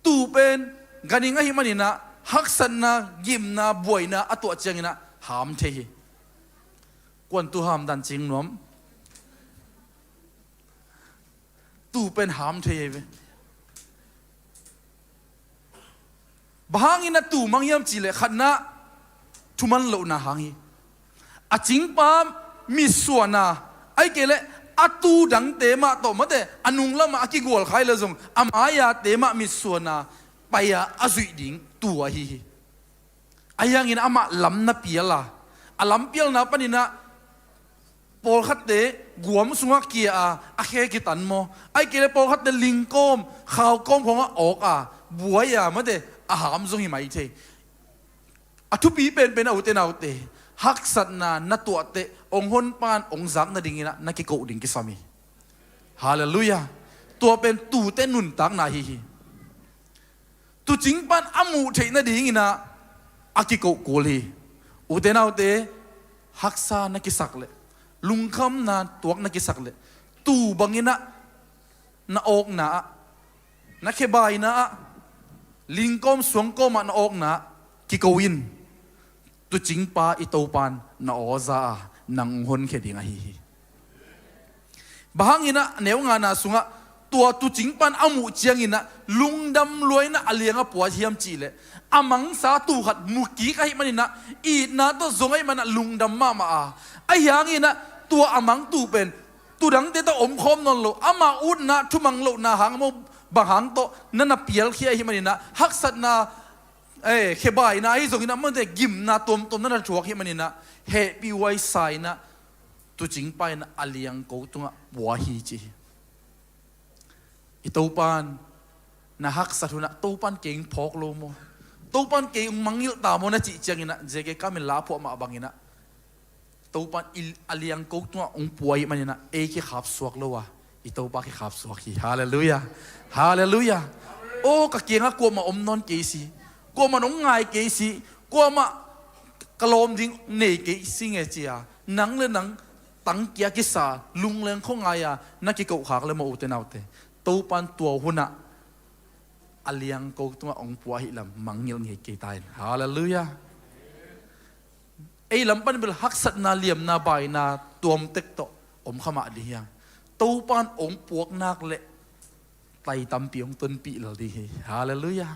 Tuu pen ganhing ahih manin ah haksatna, gimna, buaina a tuah ciangin ah ham thei hi. Kuan tuu ham dan cing nuam. Tuu pen ham thei hi ve. Bang hangin a tuu mang hiam cihleh khatna thuman lohna hang hi. A cingpa mitsuana, ahih kei leh a tuu dangte mah tawh mate a nunglamah a kigualkhai le zong a mai-ate mah mitsuana pai-a a zuih ding tuu ahi hi. Ahi hangin amah lam na pial a, a lam pialna panin ah pawlkhatte guam sungah kia a, a khe kitan maw? Ahih kei leh pawlkhatte lingkawm, khaukawm khawngah awk a, buai a, mate a ham zong hi mai thei. A thupi penpen a ute naute, haksatna na tuah teh hong honpa in hong zak nadingin ah na kikoh ding kisam hi. Halleluiah. Tua pen tuute nuntakna ahi hi. Tuucingpa in a muh theih nadingin ah a kikoh kul hi. Ute naute, haksa na kisak leh, lungkhamna tuak na kisak leh, tuu bangin ah na awkna ah, na khebaina ah, lingkawm suangkawm ah na awkna ah kiko in. Tuucingpa i Topa in na aw za a, nang hong honkhia ding ahi hi. Bang hangin ah neu ngana sungah tua tuucingpa in a muh ciangin ah lungdam lua in ah a liang a pua hiam cihleh, a mangsa tuu khat mu kik ahih manin ah, itna tawh zong ahih manin ah lungdam mahmah a, ahi hangin ah tua a mang tuu pen tuu dangte tawh omkhawm nawn lo, ama utna, thumang lohna hang maw, bang hang tawh na na pialkhia ahih manin ah, haksatna, eh, khebaina ahi zongin ah, mate gimna tuamtuam na na thuak ahih manin ah, hehpihhuai sa in ah, tuucingpa in ah a liangko tungah pua hi ci hi. I Topa in na haksat hun ah, Topa in kei hong phawk lo maw, Topa in kei hong mangngilh ta maw na cih ciangin ah, J K Kam in la a phuah mah bangin ah, Topa in i, a liangko tungah hong pua ahih manin ah ei kikhap suak lo a, i Topa kikhap suak hi. Halleluiah. Halleluiah. Aw, ka kiangah kuamah om nawn kei si, kuamah hong ngai kei si, kuamah ka lawm ding nei kei si nge ci a, nang le nang tangkia kisa, lungleng khuangai a na kikoh khak leh maw, ute naute, Topa in tua hun ah a liangko tungah hong pua ahih lam mangngilh ngei kei ta in. Halleluiah. Ei lam pan bel haksatna, liamna, baina tuamtek tawh om kha mah ding hi hang. Topa in hong puak nak leh tai tampi hong tonpih lel ding hi. Halleluiah.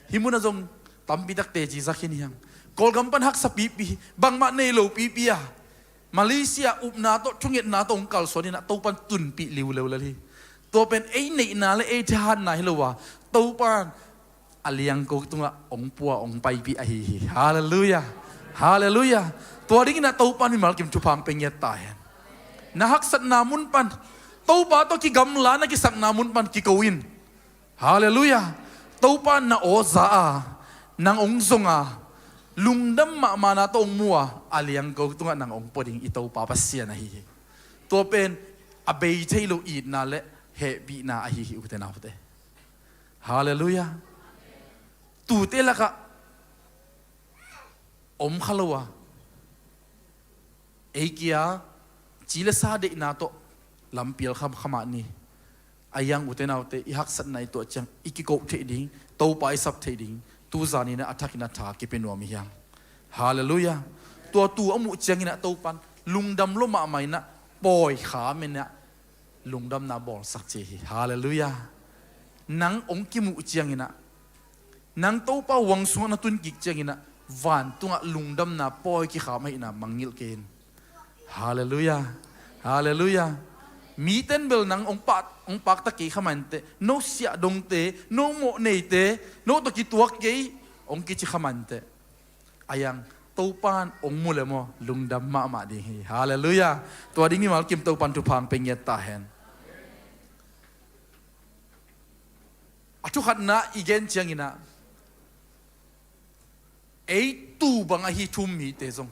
Hih munah zong tampi tak teci zak hi ni hang. Kawlgam pan haksa pipi, bangmah nei lo pipi a, Malaysia upna tawh, thungetna tawh hong kalsuan in ah, Topa in tunpih liuleu lel hi. Tua pen ei neihna le ei thahatna hi lo a, Topa in a liangko tungah hong pua, hong paipih ahi hi. Halleluiah. Halleluiah. Tua dingin ah Topa in mimal kim thupha hong pia ngiat ta hen. Na haksatna mun pan Topa tawh kigamla na kisakna mun pan kiko in. Halleluiah. Topa in na aw za a, nang hong zong a, lungdam mahmahna tawh hong mu a, a liangko tungah nang hong pua ding i Topa Pasian ahi hi. Tua pen a bei thei lo itna le hehpihna ahi hi, ute naute. Halleluiah. Tuute lakah om kha lo a, ei kia ci le sa deihna tawh lampial kha, kha mah ni. Ahi hang, ute naute, i haksatna i tuah ciang i kikoh theih ding, Topa i sap theih ding, tu zan in ah a thakin a tha kipia nuam hi hang. Halleluiah. Tua tuu a muh ciangin ah Topa in lungdam lua mahmah in ah pawi kham in ah lungdamna bawlsak ci hi. Halleluiah. Nang hong kimuh ciangin ah Nang Topa huang sungah na tun kik cianginah vantungah lungdamna pawi kikham ahihna mangngilh kei in. Halleluiah. Halleluiah. Miten bel nang hong pak, hong pakta kei khamanteh, no siah dongte, no mawh neite, no tawh kituak kei hong kici khamanteh, a iang Topan hong mu le maw, lungdam mahmah ding hi. Halleluiah. Tua ding mimal kim Topan thupha hong pe ngiat ta hen. A thukhatna i gen cianginah ei tuu bang ahi thu-um mite zong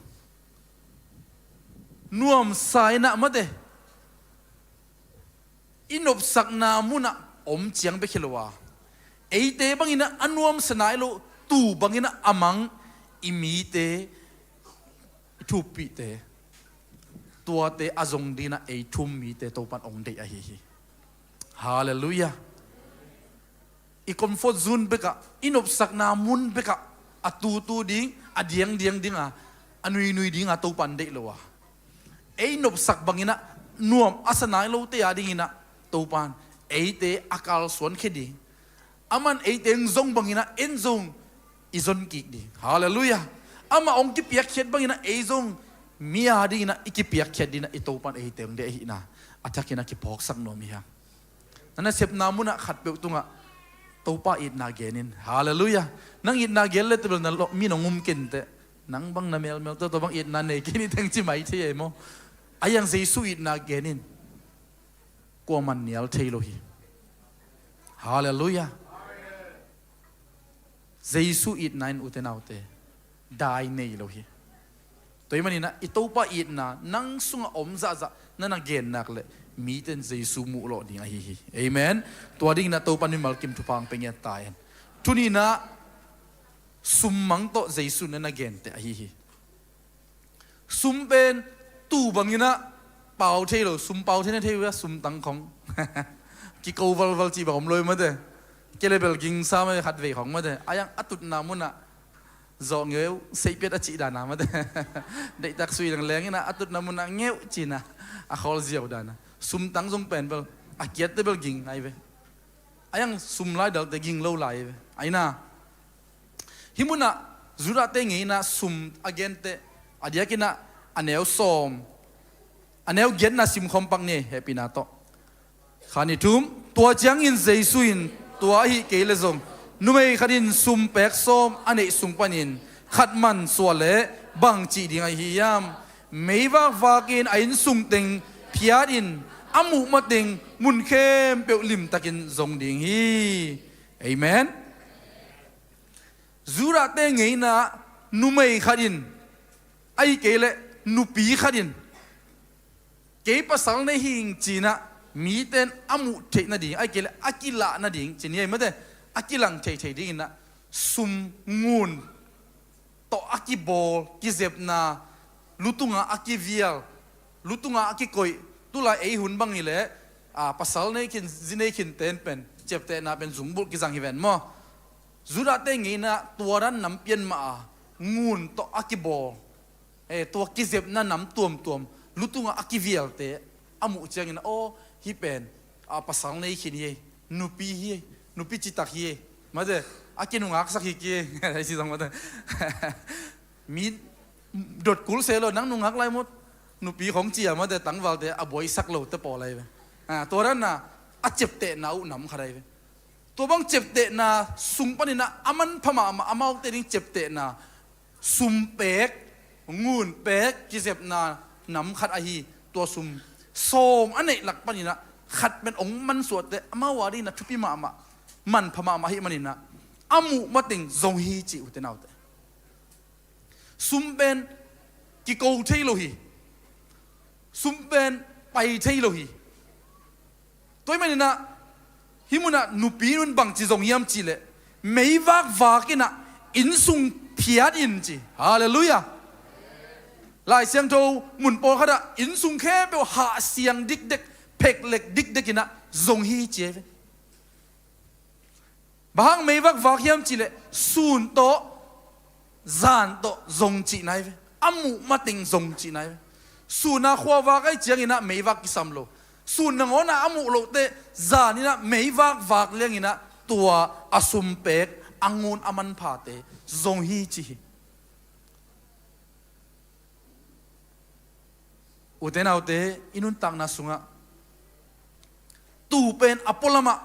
nuamsa inah mate, i nopsakna munah om ciang bek hi lo a, eite banginah a nuamsa nai lo tuu banginah a mang i mite, i thuppihte, tuate a zong dinah ei thu-um mite Topan hong deih ahi hi. Halleluiah. I comfort zone bekah, i nopsakna mun bekah a tutu ding, a diangdiang dinga, a nuinui dinga Topan deih lo a, ei nopsak banginah nuam a sa nai lote a dinginah Topan eite a kalsuan khia ding. Aman eite hong zong banginah en zong i zon kik ding. Halleluiah. Amah hong kipiakkhiat banginah ei zong mi a dinginah i kipiakkhiat dinah i Topan eite hong deih ahihna a thakinah kiphawksak nuam hi hang. Na nasepna munah khatpeuh tungah Topa itna gen in. Halleluiah. Nang itna gen le tebel na lawh mi nong um kenteh, nang bang na melmel tawh tua bang itna nei kei ni teng ci mai thei ei maw? A iang Jesu itna gen in. Kuaman nial thei lo hi. Halleluiah. Jesu itna in ute naute dai nei lo hi. Tua ahih maninah i Topa itna nang sungah om zahzah na na gen nak leh miten Jesu muh lawh ding ahi hi. Amen. Tua dinginah Topa mimal kim thupha hong pe ngiat ta hen. Thuninah summang tawh Jesu na na genteh ahi hi. Sum pen tuu banginah pau thei lo, sum pau thei na thei uh a, sum tang khong kiko valval cih bang om lo mate. Kei le bel gingsa mate, khatvei khong mate. A iang a tutna munah zawh ngeu seihpiat a cih dana mate. Deihtak sui lengleng inah a tutna munah ngeu cina a khawl ziau dana. Sum tang zong pen bel a kiatte bel ging ai ve. A iang sum lai dalte ging lo lai ve. Aina hih munah Judahte ngeina sum a genteh a diakinah a neu sawm, a neu giatna simkhawm pak ni, hehpihna tawh. Khan i thum, tua ciangin Jesu in tua ahih kei leh zong numei khat in sum pek sawm a neih sung panin khat mansuah leh bang cih ding ahi hiam? Meivak vakin a innsung teng phiatin a muh mateng mun khempeuh limtakin zong ding hi. Amen. Judahte ngeina numei khat in, ahih kei leh nupi khat in, kei pasal nei hing cinah miten a muh theih nading, ahih kei leh a kilah nading cin hi mate, a kilang theithei dinginah sum ngun tawh a kibawl kizepna, lutunga a kivial, lutunga a kikoih, tulai ei hun bang hileh, a, pasal nei khin, zi nei khin ten pen ciaptehna pen zungbulh kizang hi ven maw? Judahte ngeina tua dan nam pian mah a ngun tawh a kibawl, eh, tua kizepna nam tuamtuam, lutunga a kivialte a muh ciangin, aw, hih pen, a, pasal nei khin hi ei, nupi hi ei, nupi citak hi ei, mate, a kinungaksak hi ki ei, a si zong mate. Mi dot kul se lo, nang nungak lai mut, nupi khong cia mate, tangvalte a buaisak lote pawl ai ve. A, tua dan a, a ciaptehna uh nam khat ai ve. Tua bang ciaptehna sung paninah a manpha mahmah amaute ding ciaptehna, sum pek, ngun pek kizepna nam khat ahi. Tua sum sawm a neih lak paninah khat pen hong mansuahte amau a dinginah thupi mahmah, manpha mahmah ahih maninah a muh mateng zong hi ci ute naute. Sum pen kiko thei lo hi. Sum pen pai thei lo hi. Tua ahih maninah hih munah nupi nun bangci zong hiam cihleh meivak vakinah innsung phiat in ci. Halleluiah. Lai Siangtho mun pawlkhatah innsung khempeuh hahsiang dikdek, pheklek dikdekinah zong hi ci ei ve. Bang hang meivak vak hiam cihleh sun tawh zan tawh zong cihna hi ve. A muh mateng zong cihna hi ve. Suna khuavak ai cianginah meivak kisam lo. Sun nangawnah a muh lohteh zaninah meivak vak lianginah tua a sum pek a ngun a manphate zong hi ci hi. Ute naute, i nuntakna sungah tuu pen a pualamah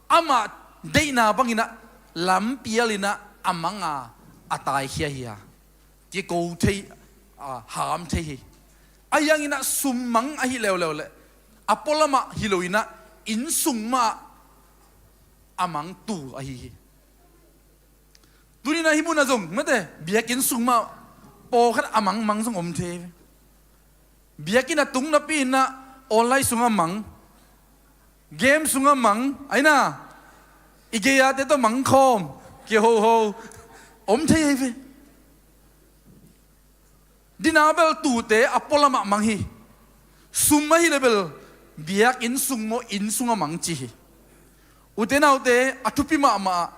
amah deihna banginah lampialinah a manga a taikhia hi a, kiko thei, a, ham thei hi. A hianginah sum mang ahi leuleu leh a pualamah hi loinah innsung mah a mang tuu ahi hi. Tuninah hih munah zong mate, biakinn sung mah pawlkhat a mangmang zong om thei. Biakinn a tung napi innah online sungah mang, game sungah mang, aina i gei-ate tawh mangkhawm kihoho om thei ahi ve. Dina bel tuute a pualamah mang hi. Sum ahi le bel biakinn sung maw, inn sungah mang ci hi. Ute naute, a thupi mahmah ah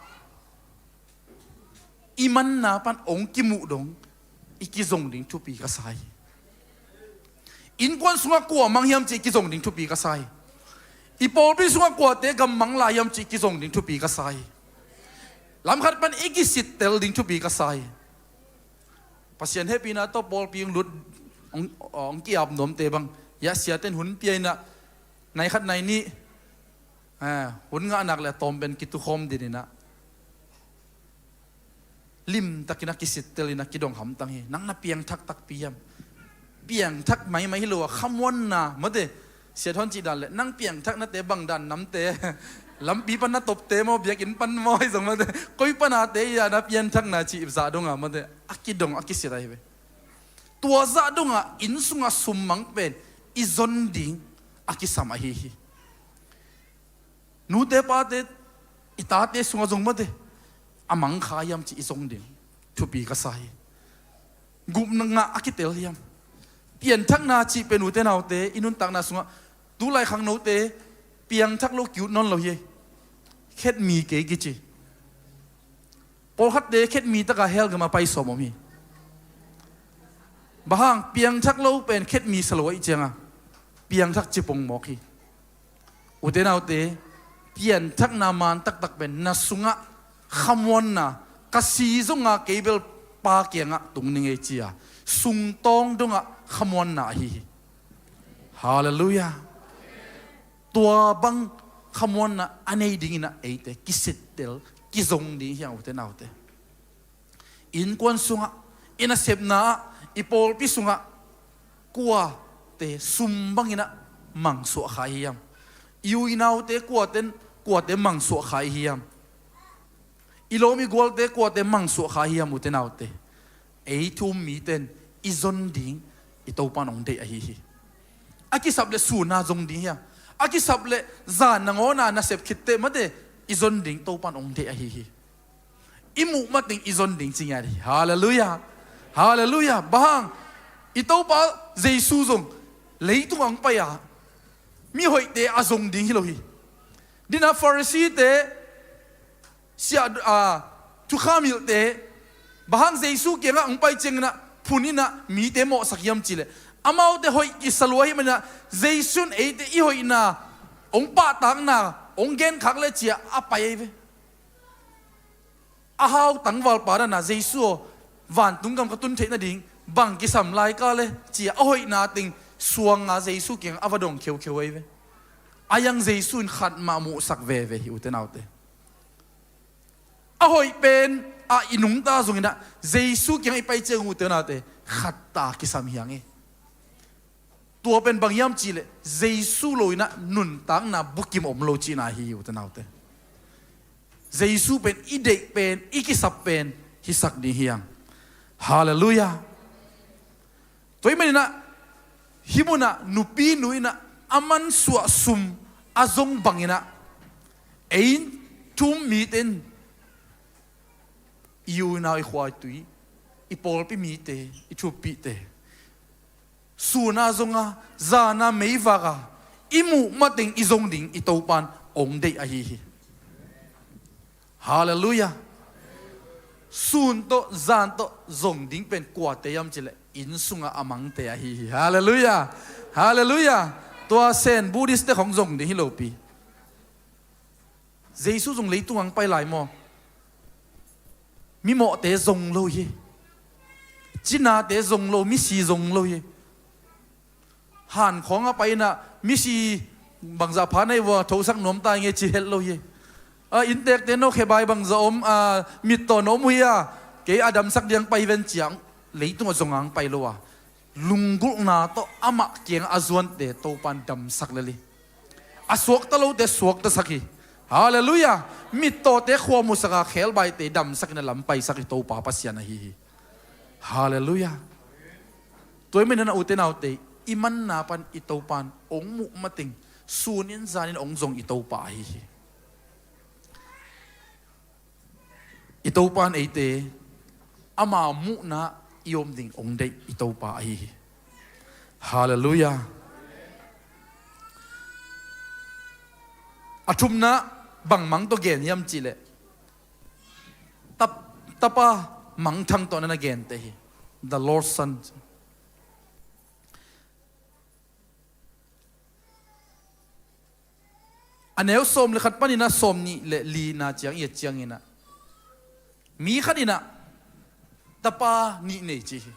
i manna pan hong kimuh dong i kizong ding thupi ka sa hi. Innkuan sungah kua mang hiam cih i kizong ding thupi ka sa hi. I pawlpi sungah kuate gam mang lai hiam cih i kizong ding thupi ka sa hi. Lamkhat pan i kisittel ding thupi ka sa hi. Pasian hehpihna tawh pawlpi hong lut, hong, hong ki-ap nuamte bang, ya siaten hun pia innah, nai khat nai nih, eh, hun ngah nak le a tawm pen kitukhawm din innah, limtakin a kisittel innah kidong hamtang hi. Nang na piangthak takpi hiam? Piangthak maimai hi lo a, khamuanna mate, siat hon cih dan le, nang piangthaknate bang dan namte, lampi pan na topte maw, biakinn pan maw, hi zong mate, koi panate ia na piangthakna cih zah donga mate, a kidong a kisit ahi ve. Tua zah donga inn sungah sum mang pen i zon ding a kisam ahi hi. Nute pate, i tate sungah zong mate, a mang kha hiam cih i zong ding thupi ka sa hi. Gupna ngah a kitel hiam? Pianthakna cih pen ute naute, i nuntakna sungah tulai khangnote piangthak lo ki-ut nawn lo hi. Khetmi kei kici. Pawlkhatte khetmi taka hell gam a pai sawm om hi. Bang hang? Piangthak lo pen khetmi sa lo ahih cianga piangthak ci pongmawk hi. Ute naute, pianthakna man taktak pen na sungah khamuanna, ka si zonga kei bel Pa kiangah tung ning ei cia sungtawng dongah khamuanna ahi hi. Halleluiah. Tua bang khamuanna a nei dinginah eite kisittel, kizong ding hi hang ute naute. Innkuan sungah, i nasepna ah, i pawlpi sungah kuate sum banginah mangsuah kha i hi hiam? I u i naute kuaten, kuate mangsuah kha i hi hiam? I lawm i gualte kuate mangsuah kha i hi hiam ute naute? Ei thu um miten i zon ding i Topan hong deih ahi hi. A kisap le suna zong ding hiam? A kisap le zan nangawna nasep khitte mate i zon ding Topan hong deih ahi hi. I muh mateng i zon ding ci ngiat hi. Halleluiah. Halleluiah. Bang hang? I Topa Jesu zong leitung ang pai-a mihoihte a zong ding hi lo hi. Dina Pharisee-te, sia, a, thukham hilhte, bang hang Jesu kiangah hong pai cianginah phun innah mite mawhsak hiam cihleh, amaute hoih kisa lua hi maninah Jesu in eite i hoihna hong pahtakna hong genkhak le cia a pai ahi ve. A hau tangvalpa dana Jesu aw, vantung gam ka tun theih nading bang kisam lai ka le cia a hoihna teng suanga Jesu kiangah a va dong kheukheu ahi ve. A hiang Jesu in khat mah muhsak veve hi ute naute. A hoih pen a i nungta zonginah Jesu kiangah i pai ciang ute naute khatta kisam hiang hi. Tua pen bang hiam cihleh Jesu loinah nuntakna bukim om lo cihna hi ute naute. Jesu pen i deih pen, i kisap pen hisak ding hiang. Halleluiah. Tua hi maninah hih munah nupi nu innah a mansuah sum a zong banginah ei thu um mite in i unau, i khuaitui, i pawlpi mite, i thuppihte suna zonga, zana meivaka i muh mateng i zong ding i Topan hong deih ahi hi. Halleluiah. Sun tawh zan tawh zong ding pen kuate hiam cihleh inn sunga a mangte ahi hi. Halleluiah. Halleluiah. Tua Zen Buddhist-te khong zong ding hi lopi. Jesu zong leitung ang pai lai maw? Mimawhte zong lo hi. Cinate zong lo, misi zong lo hi. Han khawngah pai inah misi bangzah pha nei vua, thosak nuam ta nge ci het lo hi. A inntekte no khebai bangzah om, a mittaw na om uh hi a, kei a damsak diang pai ven ciang leitungah zong ang pai lo a, lunggulhna tawh amah kiangah a zuante Topan damsak lel hi. A suakta lote suaktasak hi. Halleluiah. Mittawte khuamuhsak a, khebaite damsak in a lam paisak hi Topa Pasian ahi hi. Halleluiah. Tua ahih manin a ute naute, i manna pan i Topan ong muh mateng, sunin zanin ong zong i Topa ahi hi. I Topan eite ama muhna i om ding ong deih i Topa ahi hi. Halleluiah. A thumna bang mang tawh gen hiam cihleh, tap-, tapa mangthang tawh na na gente hi. The Lord's Son. A neu sawm le khat panin a sawm nih le lina ciang i et ciangin a, mi khat in a tapa nih nei ci hi.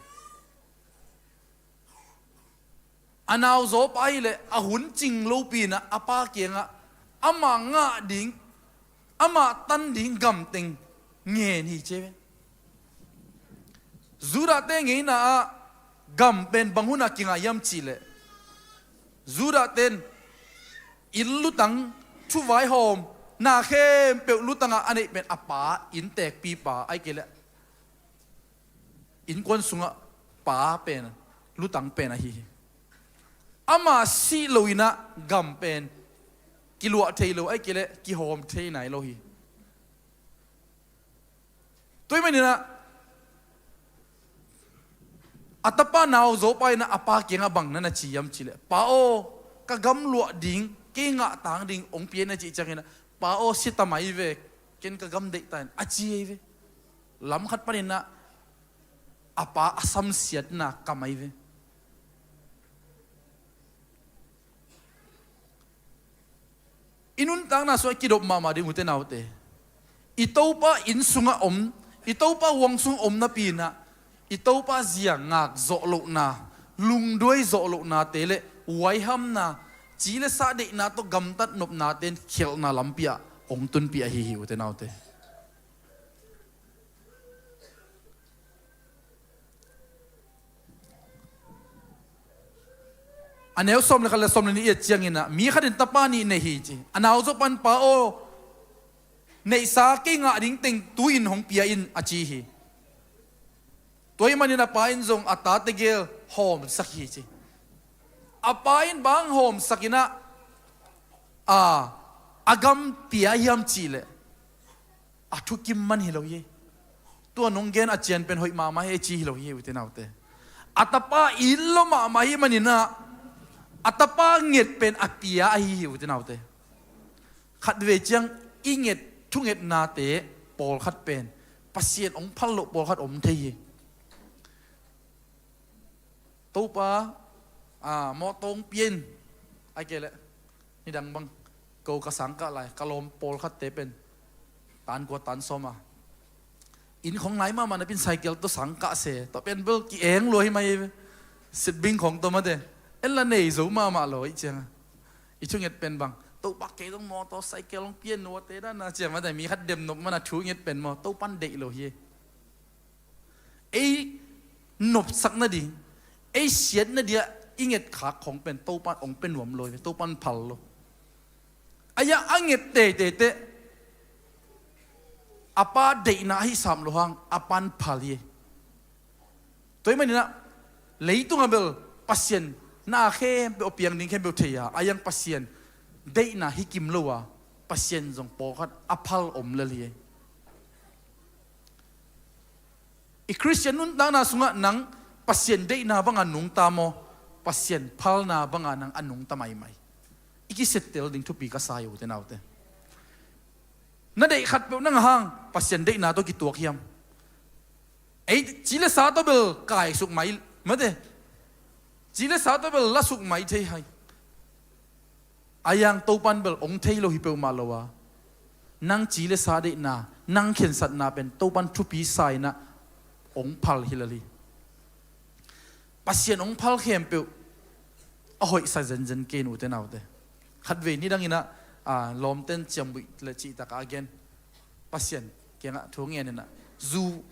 A nauzaw pa hileh a hun cing lopi in a, a pa kiangah amah ngah ding, amah tan ding gamteng ngen hi ci ve. Judah te ngeina ah gam pen bang hunah kingah hiam cihleh, Judah ten inn lutang, thuvaihawm, na khempeuh lutangah a neih pen a pa inntekpipa, ahih kei leh innkuan sungah pa pen, lutang pen ahi hi. Ama sih lo in a gam pen kiluah thei lo, ahih kei leh kihawm thei nai lo hi. Tua ahih manin a, a tapa nauzaw pa in a, a pa kiangah bang na na ci hiam cihleh, "Pa aw, ka gam luah ding, kei ngah tang ding ong pia in," a cih ciangin a, "Pa aw, si ta mai ve, ken ka gam deih ta in," a ci hi ve. Lam khat panin a, a pa a samsiatna kam ahi ve. I nuntakna sungah kidop mahmah ding ute naute. I Topa inn sungah om, i Topa huang sungah om napi in a, i Topa zia ngak zawh lohna, lungduai zawh lohnate le huaihamna, ci le sa deihna tawh gamtat nopnate in khialhna lampi ah ong tunpih ahi hi ute naute. A neu sawm le khat le sawm le nih i et ciangin a, mi khat in tapa nih nei hi ci. A nauzaw pan, "Pa aw, neihsa kei ngah ding teng tu-in hong pia in," a ci hi. Tua ahih manin a pa in zong a ta tegel hawmsak hi ci. A pa in bang hawmsak in a, a, a gam pia hiam cihleh, a thukim man hi lo hi. Tua nong gen a cian pen hoih mahmah hi ci hi lo hi ute naute. A tapa it lo mahmah hi manin a, a tapa nget pen a pia ahi hi ute naute. Khatvei ciang i nget, thungetnate pawlkhat pen Pasian ong phal loh pawlkhat om thei hi. "Topa, a, mawtaw ong pia in," ahih kei leh, "Nidang bang ko ka sang kah lai, ka lawm pawlkhatte pen tan kua tan sawm a, inn khong nai mahmah napi in cycle tawh sang kah se," tua pen bel ki-eng lua hi mai ve. Sitbing khong tawh mate, en la nei zo mahmah lo ahih ciang a, i thunget pen bang, "Topa, kei zong mawtaw cycle ong pia in, nuate dan a," ci a mate, mi khat demnop man a thunget pen maw, Topan deih lo hi. Ei nopsak nading, ei siat nading ah i ngetkhak khong pen Topan ong pia nuam lo hi ve, Topan phal lo. Ahih hang a nget teitei teh a pa deihna ahi sam lo hang a pan phal hi. Tua ahih manin a, leitungah bel Pasian na khempeuh a piang ding khempeuh thei a, ahih hang Pasian deihna hi kim lo a, Pasian zong pawlkhat a phal om lel hi. I Khristian nuntakna sungah nang Pasian deihna banga nungta maw, Pasian phalna banga nang a nungta maimai? I kisettel ding thupi ka sa hi ute naute. Na deih khatpeuh na ngah hang Pasian deihna tawh kituak hiam? Ei, ci le sa tawh bel kaisuk mai, mate. Ci le sa tawh bel lasuk mai thei hai. Ahih hang Topan bel ong thei lo hi peuhmah lo a, Nang ci le sa deihna, nang khensatna pen Topan thupi sa in ah hong phal hi lel hi. Pasian hong phal khempeuh a hoihsa zenzen kei, ute naute. Khatvei nidang in ah, a, lawmten ciambuih le cihtak a gen, Pasian kiangah thu ngen in ah, zu,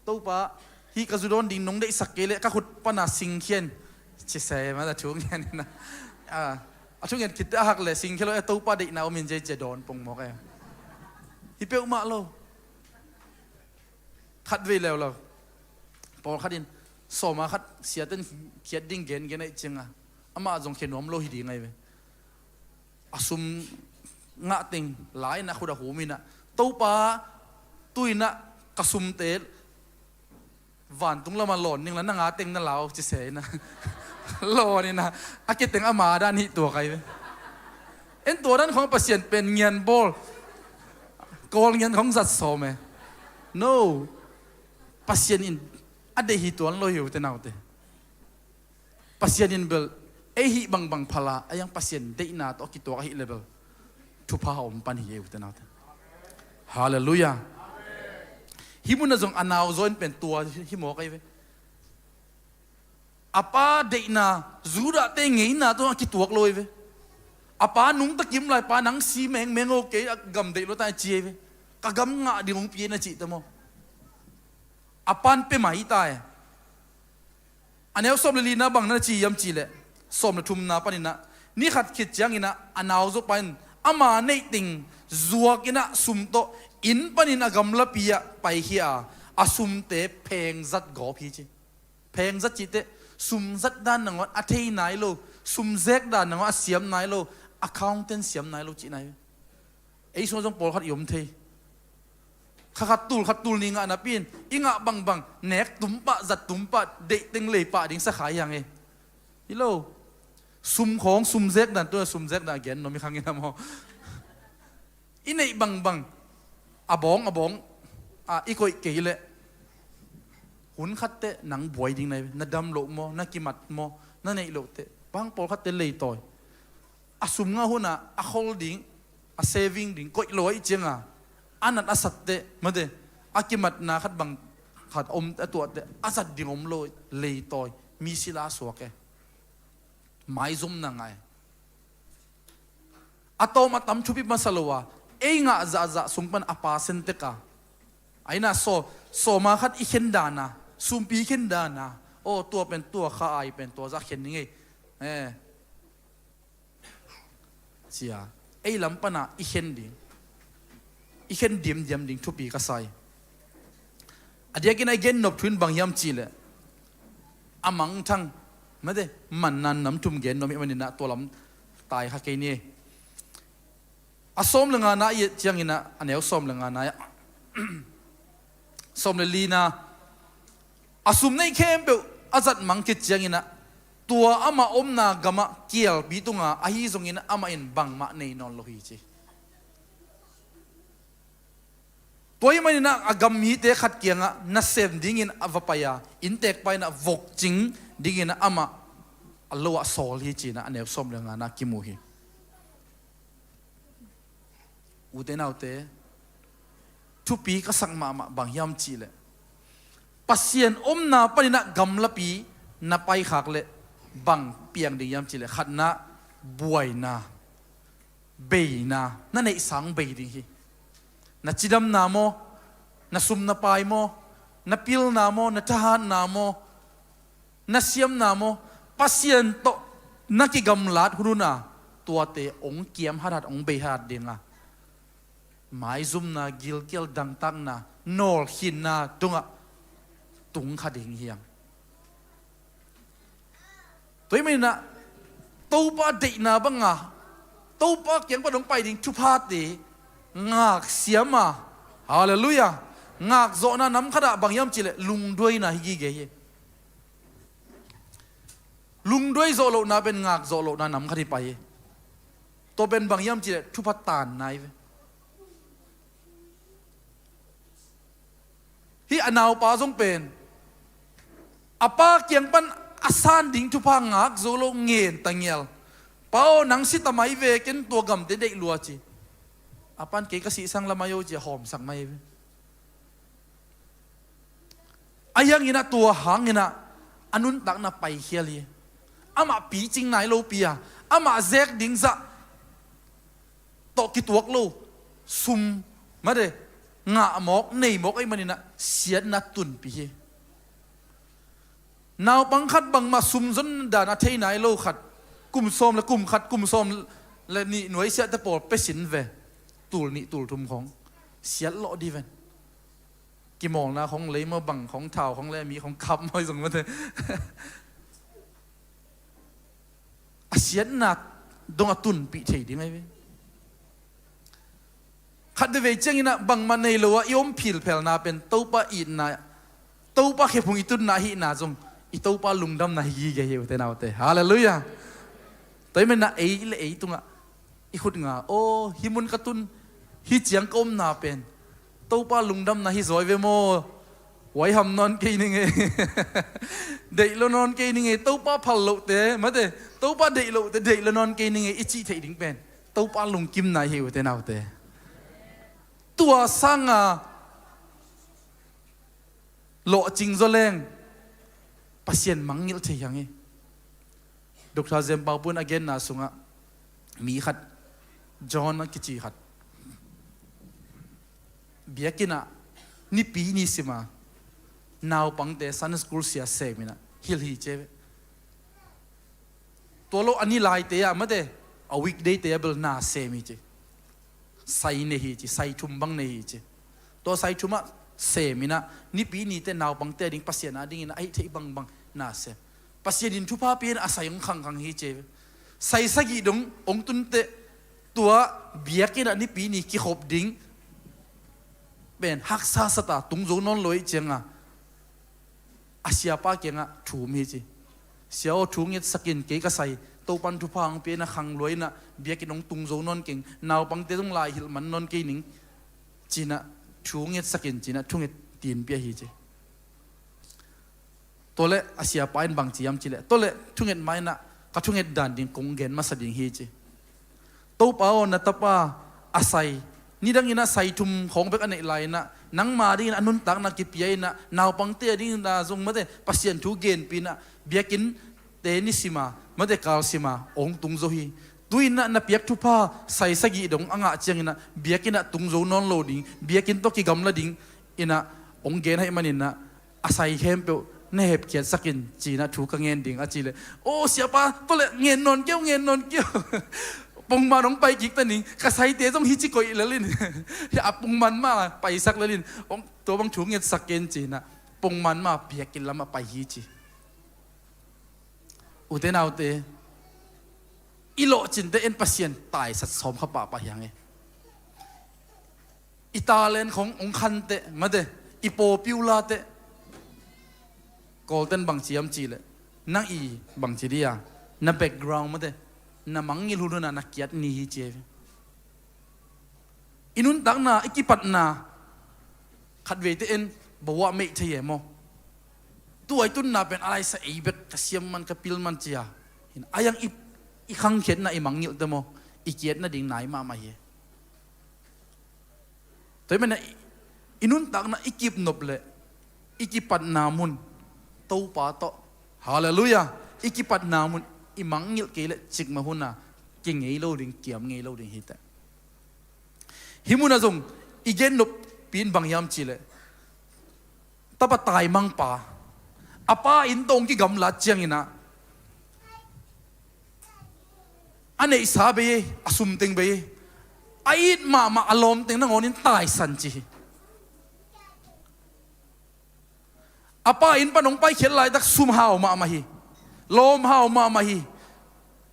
Topa, hih ka zu dawn ding nong deihsak kei leh ka khut pana singkhia in, ci se mah a thu ngen in ah. A, a thu ngen khit teh a hak leh singkhia lo e, Topa deihna om in, cia dawn pongmawk e. Hi peuhmah lo. Khatvei leuleu pawlkhat in sawma khat siaten khiat ding gengen ahih ciangin, amah zong khia nuam lo hi ding ahi ve. A sum ngah teng la in ah khut a hum in ah, Topa, tu in ah ka sumte vantung lamah lawn ning la, nang a teng na lau, ci se in ah, lawn in ah, a ke teng ama dan hi tuak ahi ve. En, tua dan khong Pasian pen ngian bawl, kawl ngian khong zat sawm e. No. Pasian in a deih hi tuan lo hi, ute naute. Pasian in bel ei hih bangbang phal a, a yang Pasian deihna tawh a kituak ahih leh bel thupha a om pan hi, ute naute. Halleluiah. Hih munah zong a nau zaw in pen tua hi mawk ahi ve. A pa deihna, Judah-te ngeina tawh a kituak lo hi ve. A pa nungta kim lai, pa nang si mengmeng o, kei a gam deih lua ta ci hi ve. Ka gam ngah ding hong pia in a cih ta maw. A pan pia mai ta e. A neu sawm le lina bang na ci hiam cih leh, sawm le thumna panin ah, ni khat khit ciangin ah a nau zawpa in ama neih teng zuak in ah sum tawh inn panin a gamlapi ah paikhia a, a sumte pheng zat gawp hi ci. Pheng zat cih teh sum zat dan nangawn a thei nai lo, sum zek dan nangawn a siam nai lo, accountant siam nai lo cihna hi. Ei sung zong pawlkhat i om thei. Kha khat tul khat tul ni ngah napi in, i ngah bangbang nek tum pah, zat tum pah, deih teng lei pah ding sa kha hi hang e. Hi lo. Sum khawng, sum zek dan, tu sum zek dan gen nuam hi kha ing e maw. I neih bangbang a bawng a bawng a i koih kei leh hun khat teh nang buai ding na hi ve. Na dam loh maw, na kimat maw, na neih loh teh. Bang pawlkhat teh leitawi. A sum ngah hun ah a khol ding, a saving ding koih lo ahih ciangin, a nat a sat teh, mate, a kimatna khat bang khat om, a tuah teh, a zat ding om lo, leitawi, mi sila suak e. Maizumna ngah e. A tawm a tam thupi masa lo a, ei ngah zahzah sung pan a percent tek a, a inn ah saw, sawma khat i khen dan a, sumpi i khen dan a, aw, tua pen tua kha ai pen tua zah khen ning ei. Eh. Cia, ei lam pan a i khen ding, i khen diamdiam ding thupi ka sa hi. A diakin a i gen nop thu in bang hiam cih leh, a mangthang, mate, manna nam thum gen nop hi manin ah tua lam tai kha kei ni. A sawm le ngana i et ciangin ah, a neu sawm le ngana ah, sawm le lina, a sum neih khempeuh a zat mang khit ciangin ah, tua amah omna gamah kialpi tung a, ahi zongin amah in bangmah nei nawn lo hi ci. Tua ahih manin ah a gam mite khat kiangah nasem dingin a va pai a, innteekpa in ah vokcing dingin ah amah a lo ah sawl hi ci-in ah a neu sawm le ngana kimu hi. Ute naute, thupi ka sak mahmah bang hiam cih leh, Pasian omna panin ah gamlapi na paikhak leh bang piang ding hiam cih leh, khatna, buaina, beina, na neihsa hong bei ding hi. Na cidamna maw, na sum na pai maw, na pilna maw, na thahatna maw, na siamna maw, Pasian tawh na kigamlat hun hun a, tuate hong kiam hathat, hong bei hathat ding a, maizumna, gilkial dangtakna, nawlkhinna tungah tung kha ding hi hang. Tua ahih manin ah Topa deihna bang a, Topa kiang pan hong pai ding thuphate ngaksiam a, halleluiah, ngakzawhna nam khat ah bang hiam cih leh lungduaina hi gige hi. Lungduai zawh lohna pen ngakzawh lohna nam khat hi pai hi. Tua pen bang hiam cih leh thupha tanna hi ve. Hih a naupa zong pen a pa kiang pan a san ding thupha ngak zo lo, ngen ta ngial. Pa aw, nang si ta mai ve, ken tua gamte deih lua ci. A pan kei ka sihsang lamai o ci a hawmsak mai ve. A hianginah tua hanginah a nuntakna paikhial hi. Amah picing nai lopi a, amah zek ding zah tawh kituak lo, sum mate, ngah mawk nei mawk ahih maninah siatna tunpi hi. Naupang khat bangmah sum zon dan a thei nai lo khat, kum sawm le kum khat, kum sawm le nih nuaisiahte pawl pia sin ve. Tul nih tul thum khawng siat lawh dih ven. Kimawlna khawng lei maw, bang khawng, thau khawng lei, mi khawng kap maw, i zong mate. A siatna dong a tunpih thei ding ahi ve. Khat veivei cianginah bangmah nei lo ah i om philphelna pen Topa itna, Topa khephung i tunna ahihna zong i Topa lungdamna hi gige hi, ute naute. Halleluiah. Tua ahih maninah ei le ei tungah i khut nga, aw, hih mun ka tun, hih ciang ka omna pen Topa lungdamna hi zaw hi ve maw? Huaiham nawn kei ning ei. Deih lo nawn kei ning ei. Topa phal lohte mate, Topa deih lohte deih lo nawn kei ning ei i cih theih ding pen Topa lungkimna hi, ute naute. Tua sanga lawhcing zaw leng Pasian mangngilh thei hiang hi. Doctor Zem Pau Pun a genna sungah mi khat, John a kici khat, biakinn ah nipi ni sima naupangte Sunday school sia seminah hilh hi ci ve. Tua lo a nilaite ah mate, a weekday te ah bel na sem hi ci. Sai nei hi ci, sai thum bang nei hi ci. Tua sai thum ah seminah nipi nite naupangte a ding, Pasian a dingin a hih theih bangbang na sem. Pasian in thupha pia in a sai hong khangkhang hi ci. Sai sagih dong hong tunteh tua biakinn ah nipi ni kikhop ding pen haksa sata tung zo nawn lo ih cianga a siapa kiangah thu um hi ci. Sia aw, thu ngetsak in, kei ka sai, Topan thupha hong pia in a khang lua inah biakinn hong tung zo nawn keng, naupangte zong lai hilh man nawn kei ning, cinah thu ngetsak in cinah thunget tin pia hi ci. Tualeh a siapa in bang ci hiam cileh, tualeh thunget ma inah ka thunget dan ding kong gen masa ding hi ci. Topa aw, na tapa a sai, nidangin a sai thum khawng bek a neih lai-inah nangma dingin a nuntakna kipia inah naupangte a dingin a zong mate Pasian thu genpi inah biakinnte nisima mate kalsima hong tung zo hi. Tu-inah na piak thupha sai sagih dong a ngah cianginah biakinnah tung zo nawn lo ding, biakinn tawh kigamla ding inah hong gen ahih maninah a sai khempeuh na hepkhiatsak in cinah thu ka ngen ding a cileh, aw siapa, tualeh ngen nawn kei o, ngen nawn kei o. Pongman hong pai kik ta ning, ka saite zong hici koih lel in. A pongman ma paisak lel in, tua bang thu ngetsak kei in cinah pongman ma biakinn lamah pai hi ci. Ute naute, i lawhcinte en Pasian taisat sawm kha pahpah hiang e. I talent khong hong khanteh mate, i pawpiulate Kawlten bang ciam cihleh, nang i bang ci dia, na background mate, na mangngilh hunhuna na kiat ni hi ci e. I nuntakna, i kipatna khatveite en bawa meih thei e maw? Tua i tunna pen a laisa ei bek ka siam man ka pil man cia in a yang i, i khangkhiatna i mangngilhte maw? I kiatna ding nai mahmah hi e. Tua i mena i nuntakna i kipnop le i kipatna mun Topa tawh, halleluiah, i kipatna mun i mangngilh kei le cikmah huna kingei lo ding, kiam ngei lo ding hi teh. Hih muna zong i gen noppi in bang hiam cihleh, tapa taimangpa a pa inn tawh hong kigamlat cianginah a neihsa bei ei, a sumteng bei ei, a it mahmah a lawmteng nangawnin taisan ci hi. A pa inn pan hong paikhiat laitak sum hau mahmah hi, lawm hau mahmah hi.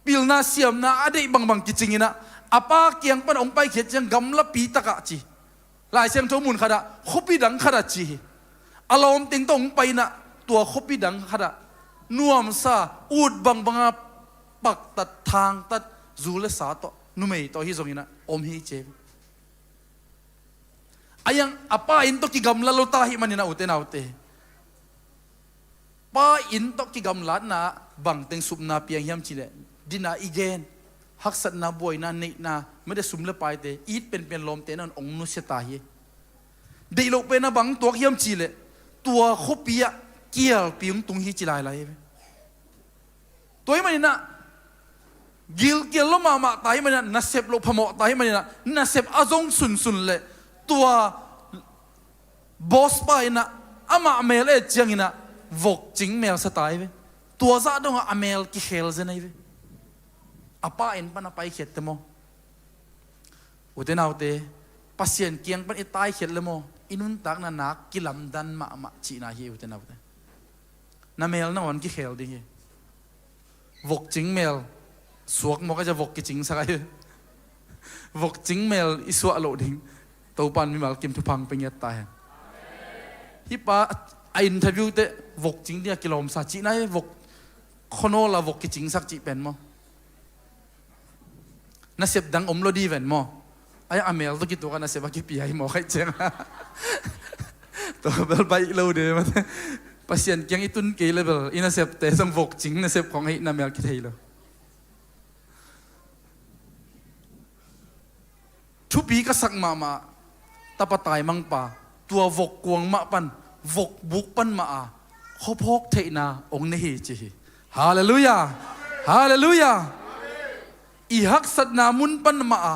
Pilna siamna a deih bangbang kicinginah a pa kiang pan hong paikhiat ciang gamlapi takah ci. Lai Siangtho mun khatah khuapi dang khatah ci hi. A lawmteng tawh hong painah tua khuapi dang khatah nuamsa ut bangbanga paktat, thangtat, zu le sa tawh, numei tawh hi zonginah om hi ci. A yang a pa inn tawh kigamla lo ta hi maninah ute naute, pa inn tawh kigamlatna bangteng supna piang hiam cileh, dina i gen, Haksatna, buaina, neihna, mede sum le paite it penpen lawmte in hong nusia ta hi. Deih loh pen a bang tuak hiam cih leh tua khuapi ah kialpi hong tung hi ci lailai hi ve. Tua ahih manin ah gilkial lo mahmah ta ahih manin ah, nasep loh phamawh ta ahih manin ah, nasep a zong sunsun leh tua boss pa in ah amah mel et ciangin ah vokcing mel sa ta hi ve. Tua zah dongah a mel kikhel zen ahi ve. A pa inn pan a paikhiat te maw? Ute naute, Pasian kiang pan i taikhiat le maw, i nuntakna nak kilamdan mahmah cihna hi, ute naute. Na mel nangawn kikhel ding hi. Vokcing mel suak mawk a, cia vok kicingsak ahi. Vokcing mel i suah loh ding Topan mimal kim thupha hong pia ngiat ta hen. Hih pa a interview te vokcing ding a kilawmsa cihna hi, vok khonawl a vok kicingsak cih pen maw? Nasep dang om lo dih ven maw? Ai, a mel tawh kituak a nasep a kipia hi maw, khaih ciang. Tua bel baih lo de mate. Pasian kiang i tun kei le bel i nasepte zong vokcing nasep khong ahi, na mel kithei lo. Thupi ka sak mahmah, tapa taimangpa, tua vok kuang mah pan, vok buk pan mah a khuaphawk theihna hong nei hi ci hi. Halleluiah. Halleluiah. I haksatna mun pan mah a,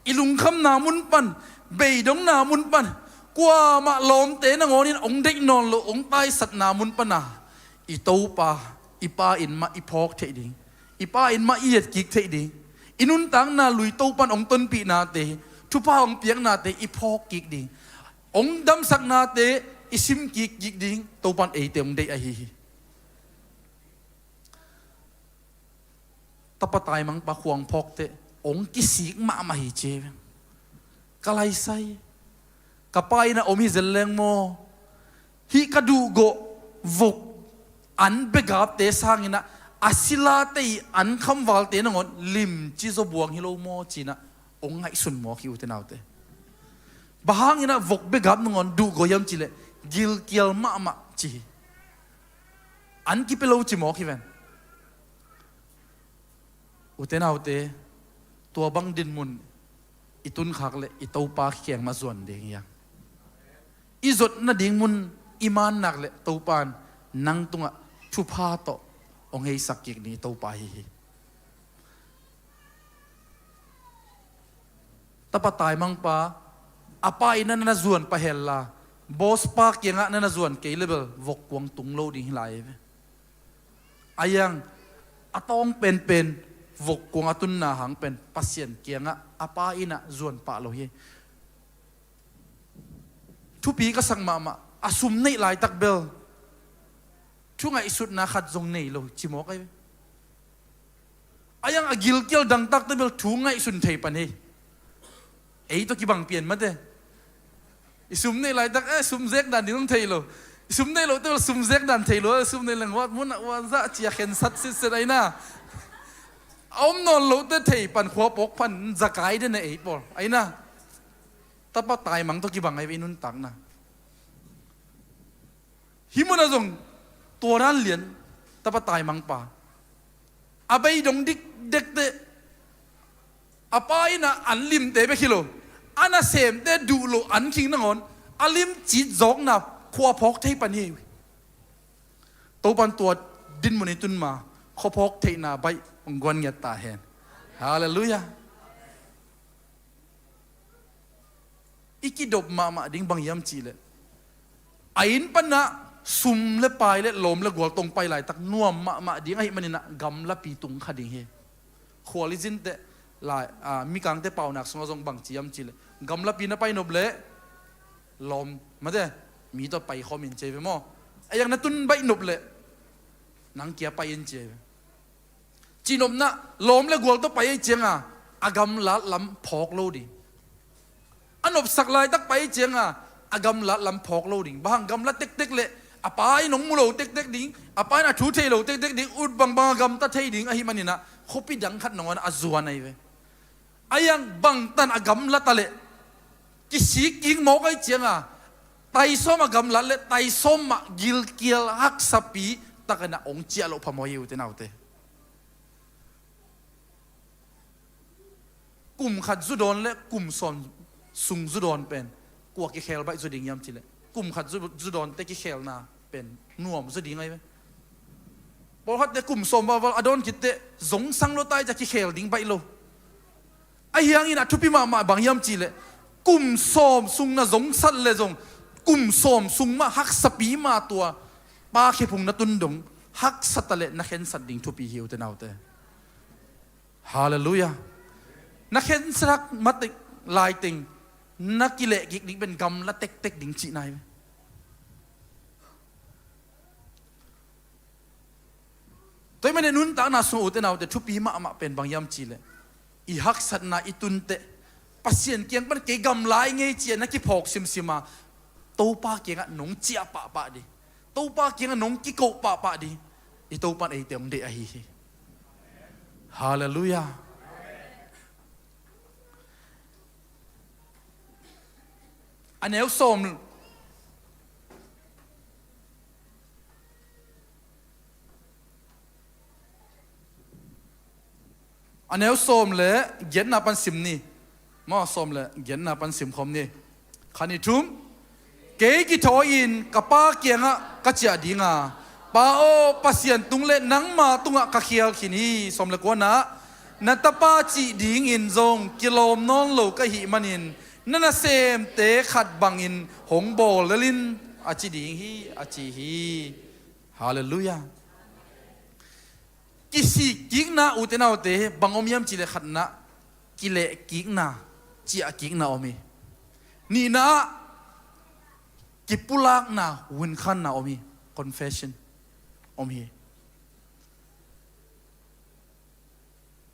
i lungkhamna mun pan, beidongna mun pan, kuamah lawmte nangawn in hong deih nawn loh hong taisatna mun pan a, i Topa, i Pa in mah i phawk theih ding, i Pa in mah i etkik theih ding, i nuntakna lui Topan hong tonpihnate, thupha hong piaknate i phawk kik ding, hong damsaknate i sim kik kik ding Topan eite hong deih ahi hi. Tapa taimangpa khuang phawkte hong kisik mahmah hi ci hi. Ka laisai, ka pa inn ah om hi zel leng maw, hih ka duhgawh vok an begapte sangin ah a silate i an khamvalte nangawn limci zaw buang hi lo maw ci-in ah hong ngaihsun mawk hi, ute naute. Bang hangin ah vok begap nangawn duhgawh hiam cih leh gilkial mahmah ci hi. An kipia lo ci mawk hi ven. Ute naute, tua bang dinmun i tunkhak leh i Topa kiang mah zuan ding hi hang. I zuat nading mun i man nak leh Topa in nang tungah thupha tawh hong heisak kik ding i Topa hi hi. Tapa taimangpa, a pa inn ah na na zuan pah henla, boss pa kiangah na na zuan kei le bel vok kuang tung lo ding hi lai ve. A iang a tawng penpen vok kuang a tunna hang pen Pasian kiangah a pa inn ah zuan pah lo hi. Thupi ka sak mahmah, a sum neih laitak bel thu ngaihsutna khat zong nei lo ci mawk ahi ve. A iang a gilkial dangtakte bel thu ngaihsun thei pan hi. Ei tawh kibang pian mate. I sum neih laitak, eh, sum zek dan ding zong thei lo. I sum neih lohte bel sum zek dan thei lo, eh, sum neih leng huat mun ah huat zah cia khensat sitset ahi na. A om nawn lohte thei pan, khua pawk pan zakai den a ei pawl ahi na. Tapa taimang tawh kibang ahi ve i nuntakna. Hih munah zong tua dan lian, tapa taimangpa, a beidong dikdekte, a pa inn ah an limte bek hi lo, a nasemte duh loh an khing nangawn a limci zawkna khua phawk thei pan hi. Topan tua dinmun i tun ma khuaphawk theihna baih hong guan ngiat ta hen. Halleluiah. I kidop mahmah ding bang hiam cih leh, a inn panah sum le pai le lawm le gual tawh hong pai laitak nuam mahmah ding ahih manin ah gamlapi tung kha ding hi. Khual i zinteh lai, a, mikangte paunak sungah zong bang ci hiam cih leh, gamlapi na pai nop leh lawm mate, mi tawh pai khawm in ci hi ve maw. A iang na tun baih nop leh nang kia pai in ci hi ve. Cihnopna, lawm le gual tawh pai ahih cianga a gamlat lam phawk lo ding. A nopsak laitak pai ahih cianga a gamlat lam phawk lo ding. Bang hang, gamla tektek leh a pa in hong mu lo tektek ding, a pa in a thu thei lo tektek ding, ut bangbang a gamta thei ding ahih manin ah khuapi dang khat nangawn a zuan ahi ve. A iang bangtan a gamla ta leh kisik kik mawk ahih cianga taisawm a gamlat leh taisawm mah gilkial haksapi takin ah hong ciah loh phamawh hi, ute naute. Kum khat zu dawn le kum sawm sung zu dawn pen kua kikhel baih zu ding hiam cih leh, kum khat zu, zu dawnte kikhelna pen nuam zu ding ahi ve. Pawlkhatte kum sawm valval a dawn khitteh zongsang lo tai cia kikhel ding baih lo. Ahi hangin a thupi mahmah bang hiam cih leh, kum sawm sung na zongsat le zong kum sawm sung mah haksapi mah tua Pa khephung na tun dong haksa ta leh na khensat ding thupi hi, ute naute. Halleluiah. Na khensak matek laiteng na kilehkik ding pen gamla tektek ding cihna hi ve. Tua ahih manin nuntakna sungah, ute naute, thupi mahmah pen bang hiam cih leh, i haksatna i tunteh Pasian kiang pan kei gamla hi ing ei ci-a na kiphawk simsim a, Topa kiangah nong ciah pahpah ding, Topa kiangah nong kikoh pahpah ding, i Topan eite hong deih ahi hi. Halleluiah. A neu sawm, a neu sawm le giatna pan sim ni. Maw, sawm le giatna pan sim khawm ni. Khan i thum. Kei kithawi-in ka Pa kiangah ka ciah dinga, Pa aw, Pasian tung le nangma tungah ka khial khin hi. Sawm le kuana. Na tapa cih dingin zong kilawm nawn lo ka hih manin na nasemte khat bangin hong bawl lel in, a ci ding hi, a ci hi. Halleluiah. Kisikkikna, ute naute, bang om hiam cih leh, khatna, kilehkikna, ciahkikna om hi. Nihna ah kipulakna, vunkhanna om hi. Confession om hi.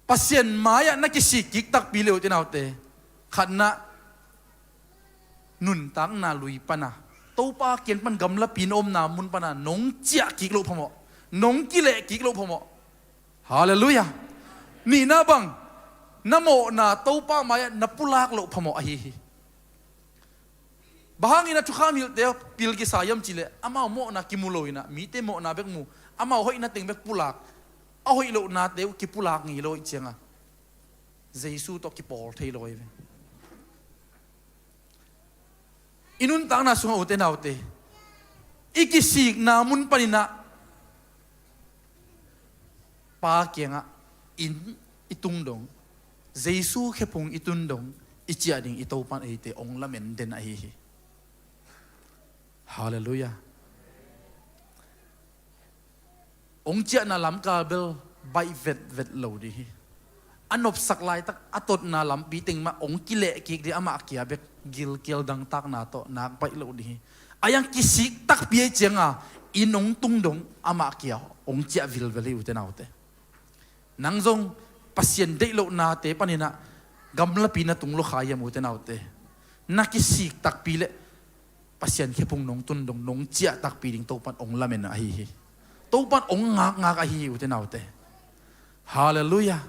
Pasian mai-ah na kisikkik takpi le, ute naute, khatna, nuntakna lui pana, Topa kiang pan gamlapi na omna mun pana nong ciahkik loh phamawh, nong kilehkik loh phamawh. Halleluiah. Nihna bang, na mawhna Topa mai-ah na pulak loh phamawh ahi hi. Bang hangin a thukham hilhte pil kisa hiam cih leh, amau mawhna kimu lo in ah, mite mawhna bek mu, amau hoihna teng bek pulak, a hoih lohnate uh kipulak ngei lo ahih ciangah Jesu tawh kipawl thei lo ahi ve. I nuntakna sungah, ute naute, i kisikna mun panin ah Pa kiangah inn i tung dong, Jesu khephung i tun dong i ciah ding i Topan eite hong lamen den ahi hi. Halleluiah. Hong ciahna lamkal bel baih vetvet lo ding hi. A nopsak laitak a totna lampi teng mah hong kilehkik ding, amah kia bek gilkial dangtakna tawh nak baih lo ding hi. A hiang kisik takpi ahih cianga inn hong tung dong amah kia hong ciah vilvel hi, ute naute. Nang zong Pasian deih lohnate panin ah gamlapi na tung lo kha hiam, ute naute? Na kisik takpi leh Pasian khephung nong tun dong, nong ciah takpi ding Topan hong lamen ahi hi. Topan hong ngakngak ahi hi, ute naute. Halleluiah.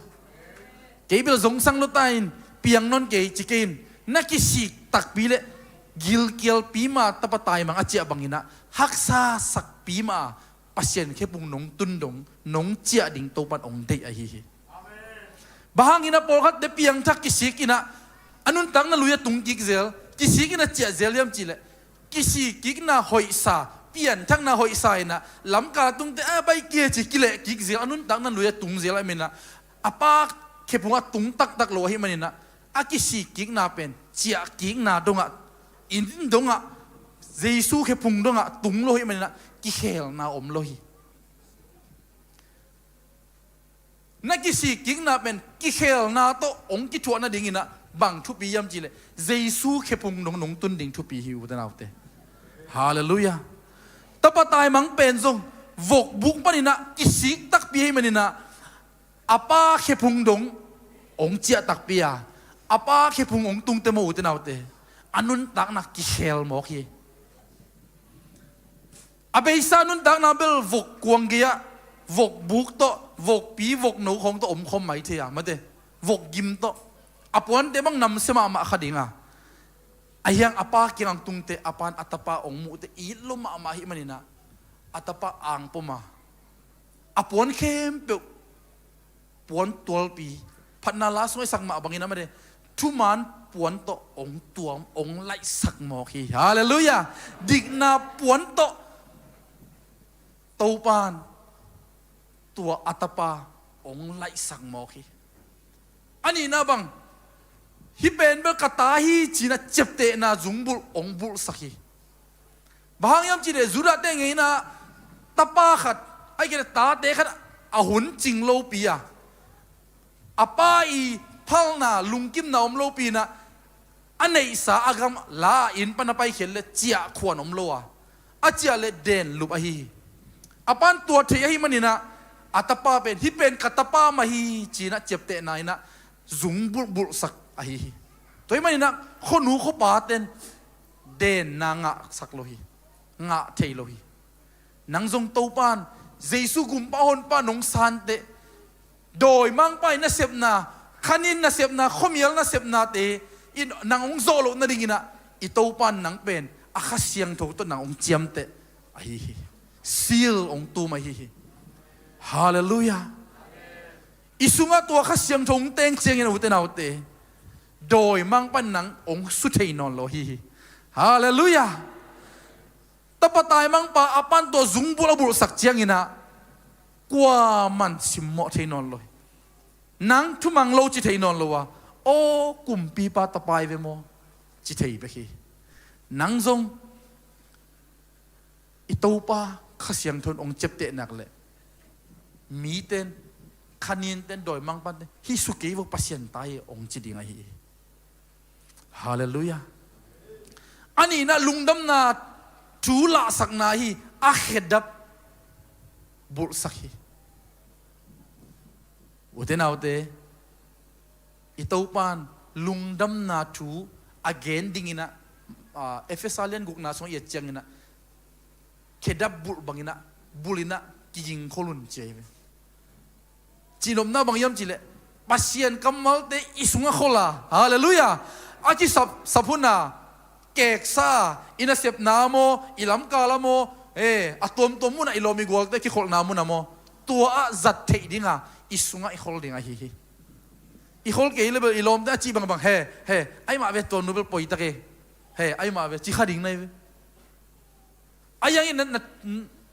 Kei bel zongsang lo ta in, piang nawn kei ci kei in. Na kisik takpi leh gilkialpi mah, tapa taimang a ciah bangin ah haksa sakpi mah Pasian khephung nong tun dong, nong ciah ding Topan hong deih ahi hi. Bang hangin a pawlkhatte piangthak kisik in ah a nuntakna lui-ah tung kik zel, kisik in ah ciah zel hiam cih leh, kisikkikna hoihsa, pianthakna hoihsa in ah lamkal tungte a baih kei ci kilehkik zel, a nuntakna lui-ah tung zel ahih manin ah, a pa khephung ah tung taktak lo ahih manin ah, a kisikkikna pen ciahkikna dongah, inn dongah, Jesu khephung dongah tung lo ahih manin ah kikhelna om lo hi. Na kisikkikna pen kikhelna tawh hong kithuah nadingin ah bang thupi hiam cih leh, Jesu khephung dong nong tun ding thupi hi, ute naute. Halleluiah. Tapa taimang pen zong vokbuk panin ah kisik takpi ahih manin ah, a pa khephung dong hong ciah takpi a, a pa khephung hong tungte maw, ute naute, a nuntakna kikhel mawk hi. A beisa nuntakna bel vok kuang gei-ah vokbuk tawh, vokpi vokno khawng tawh omkhawm mai thei a, mate, vokgim tawh. A puante bang namsia mahmah kha ding a, a hiang a pa kiang hong tungte, a pan a tapa hong muhte it lo mahmah ahih manin ah, a tapa angpom a, a puan khempeuh, puan tualpi, Dikna la sung i sak mah bangin a mate, thuman puan tawh hong tuam, hong laihsak mawk hi. Halleluiah. Dikna puan tawh Topan tua a tapa hong laihsak mawk hi. A nihna bang, hih pen bel ka ta hi ci-in a ciaptehna zungbulh hong bulhsak hi. Bang hang hiam cih leh Judah te ngeina tapa khat, ahih kei leh tate khat a hun cing lopi a, a pa i phalna lungkimna om lopi in a, a neihsa a gam la a inn pan a paikhiat leh ciah khuan om lo a, a ciah leh den lup ahi hi. A pan tua thei ahih manin a, a tapa pen, hih pen ka tapa mah hi ci-in a ciaptehna in a zung bulhbulhsak ahi hi. Tua ahih manin a, khuanu khuapa ten denna ngahsak lo hi, ngah thei lo hi. Nang zong Topan, Jesu gumpa honpa nong santeh, dawimangpa i nasepna, khanin nasepna, khuamial nasepnate in nang hong zawh loh nadingin a, i Topan nang pen a Kha Siangtho tawh nang hong ciamteh ahi hi. Seal hong tum ahi hi. Halleluiah. I sungah tua Kha Siangtho hong teng ciangin a, ute naute, dawimangpa in nang hong su thei nawn lo ahi hi. Halleluiah. Tapa taimangpa a pan tua zungbulh a bulhsak ciangin a, kuaman simmawh thei nawn lo hi. Nang thumang lo ci thei nawn lo a, aw kumpipa tapa i ve maw, ci thei bek hi. Nang zong i Topa Kha Siangtho in hong ciapteh nak leh, miten, khanin ten, dawimangpan ten, hih su kei vo, Pasian ta hi, hong ci ding ahi hi. Halleluiah. A nihna lungdamna thu lahsakna hi, a khedap bulhsak hi. Ute naute, i Topan lungdamna thu a gen dingin a, a, Efesa lian gukna sungah i et ciangin a, khedap bulh bangin a, bulhin a, kiging khol un ci ahi ve. Cihnopna bang hiam cih leh, Pasian kammalte i sungah khol a, halleluiah, a ci sap, sap hun a, keksa a, i nasepna maw, i lamkal a maw, eh, a tuamtuam mun a i lawm i gualte kikholhna mun a maw, tua ah zat theih ding a, i sungah i khol ding ahi hi. I khol kei leh bel i lawmte a cih bangbang, he, he, ahih mah ve, tua nu bel poi tak e, he, ahih mah ve, ci kha ding na hi ve. A hiangin na, na,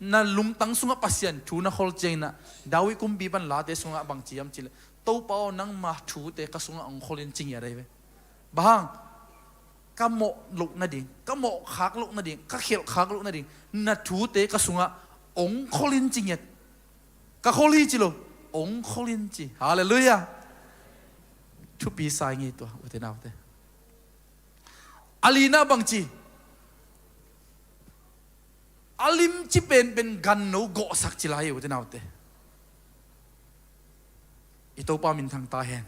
na lungtang sungah Pasian thu na khol ciangin a, David kumpipan Late sungah bang ci hiam cih leh, Topa aw, nangma thute ka sungah hong khol in, ci ngiat ahi ve. Bang hang, ka mawh loh nading, ka mawhkhak loh nading, ka khelhkhak loh nading, na thute ka sungah hong khol in, ci ngiat. Ka khol hi ci lo, hong khol in ci. Halleluiah. Thupi sa ing ei tua, ute naute. A lina bang ci, a limci penpen ganno gawhsak ci lai hi, ute naute. I Topa minthang ta hen.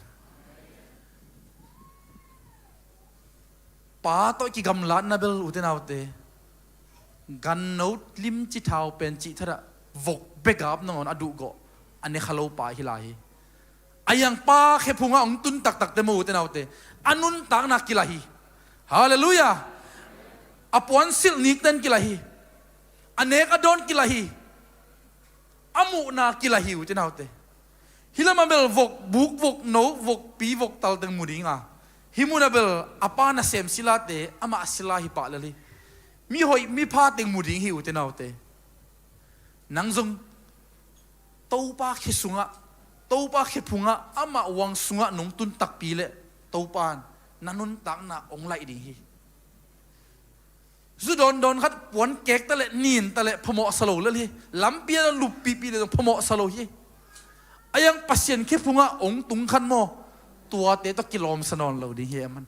Pa tawh kigamlatna bel, ute naute, ganno limci thau pen cih thadah vok begap nangawn a duhgawh, a ne kha lo pa hi lai hi. A hiang pa khe phungah hong tun taktakte maw, ute naute, a nuntakna kilaih hi. Halleluiah. A puansilh nikten kilaih hi. A nek a dawn kilaih hi. A muhna kilaih hi, ute naute. Hih lamah bel vok buk, vok no, vok pi, vok tal teng mu ding a, hih munah bel a pa nasem silate amah sila hi pah lel hi. Mi hoih mi pha teng mu ding hi, ute naute. Nang zong Topa khe sungah, Topa khe phungah, amah uang sungah nong tun takpi leh Topa in na nuntakna hong laih ding hi. Zu dawndawn khat puan kek ta leh, nin ta leh phamawh sa lo lel hi. Lampi ah luppihpih leh zong phamawh sa lo hi. A hiang Pasian khe phungah hong tung khat maw, tuate tawh kilawmsa nawn lo ding hi, amen.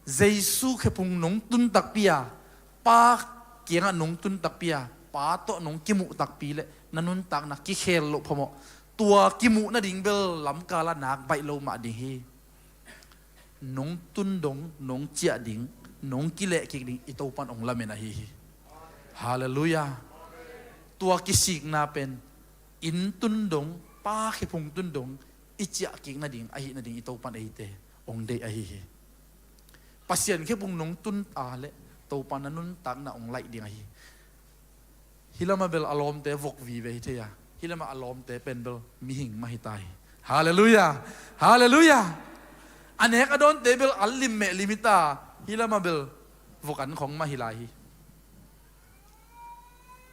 Jesu khe phung nong tun takpi a, Pa kiangah nong tun takpi a, Pa tawh nong kimuh takpi leh na nuntakna kikhel loh phamawh. Tua kimuh nading bel lamkal ah nak baih lo mah ding hi. Nong tun dong, nong ciah ding, nong kileh kik ding i Topa in hong lamen ahi hi. Halleluiah. Tua kisikna pen inn tun dong, Pa khe phung tun dong i ciah kik nading, ahih nading i Topa in eite hong deih ahi hi. Pasian khe phung nong tun a leh Topa in na nuntakna hong laih ding ahi hi. Hih lamah bel a lawmte vok vive hi thei a, hih lamah a lawmte pen bel mihing mah hi ta hi. Halleluiah. Halleluiah. A nek a dawnte bel an lim meh lim hi ta. Hih lamah bel vok an khong mah hi lai hi.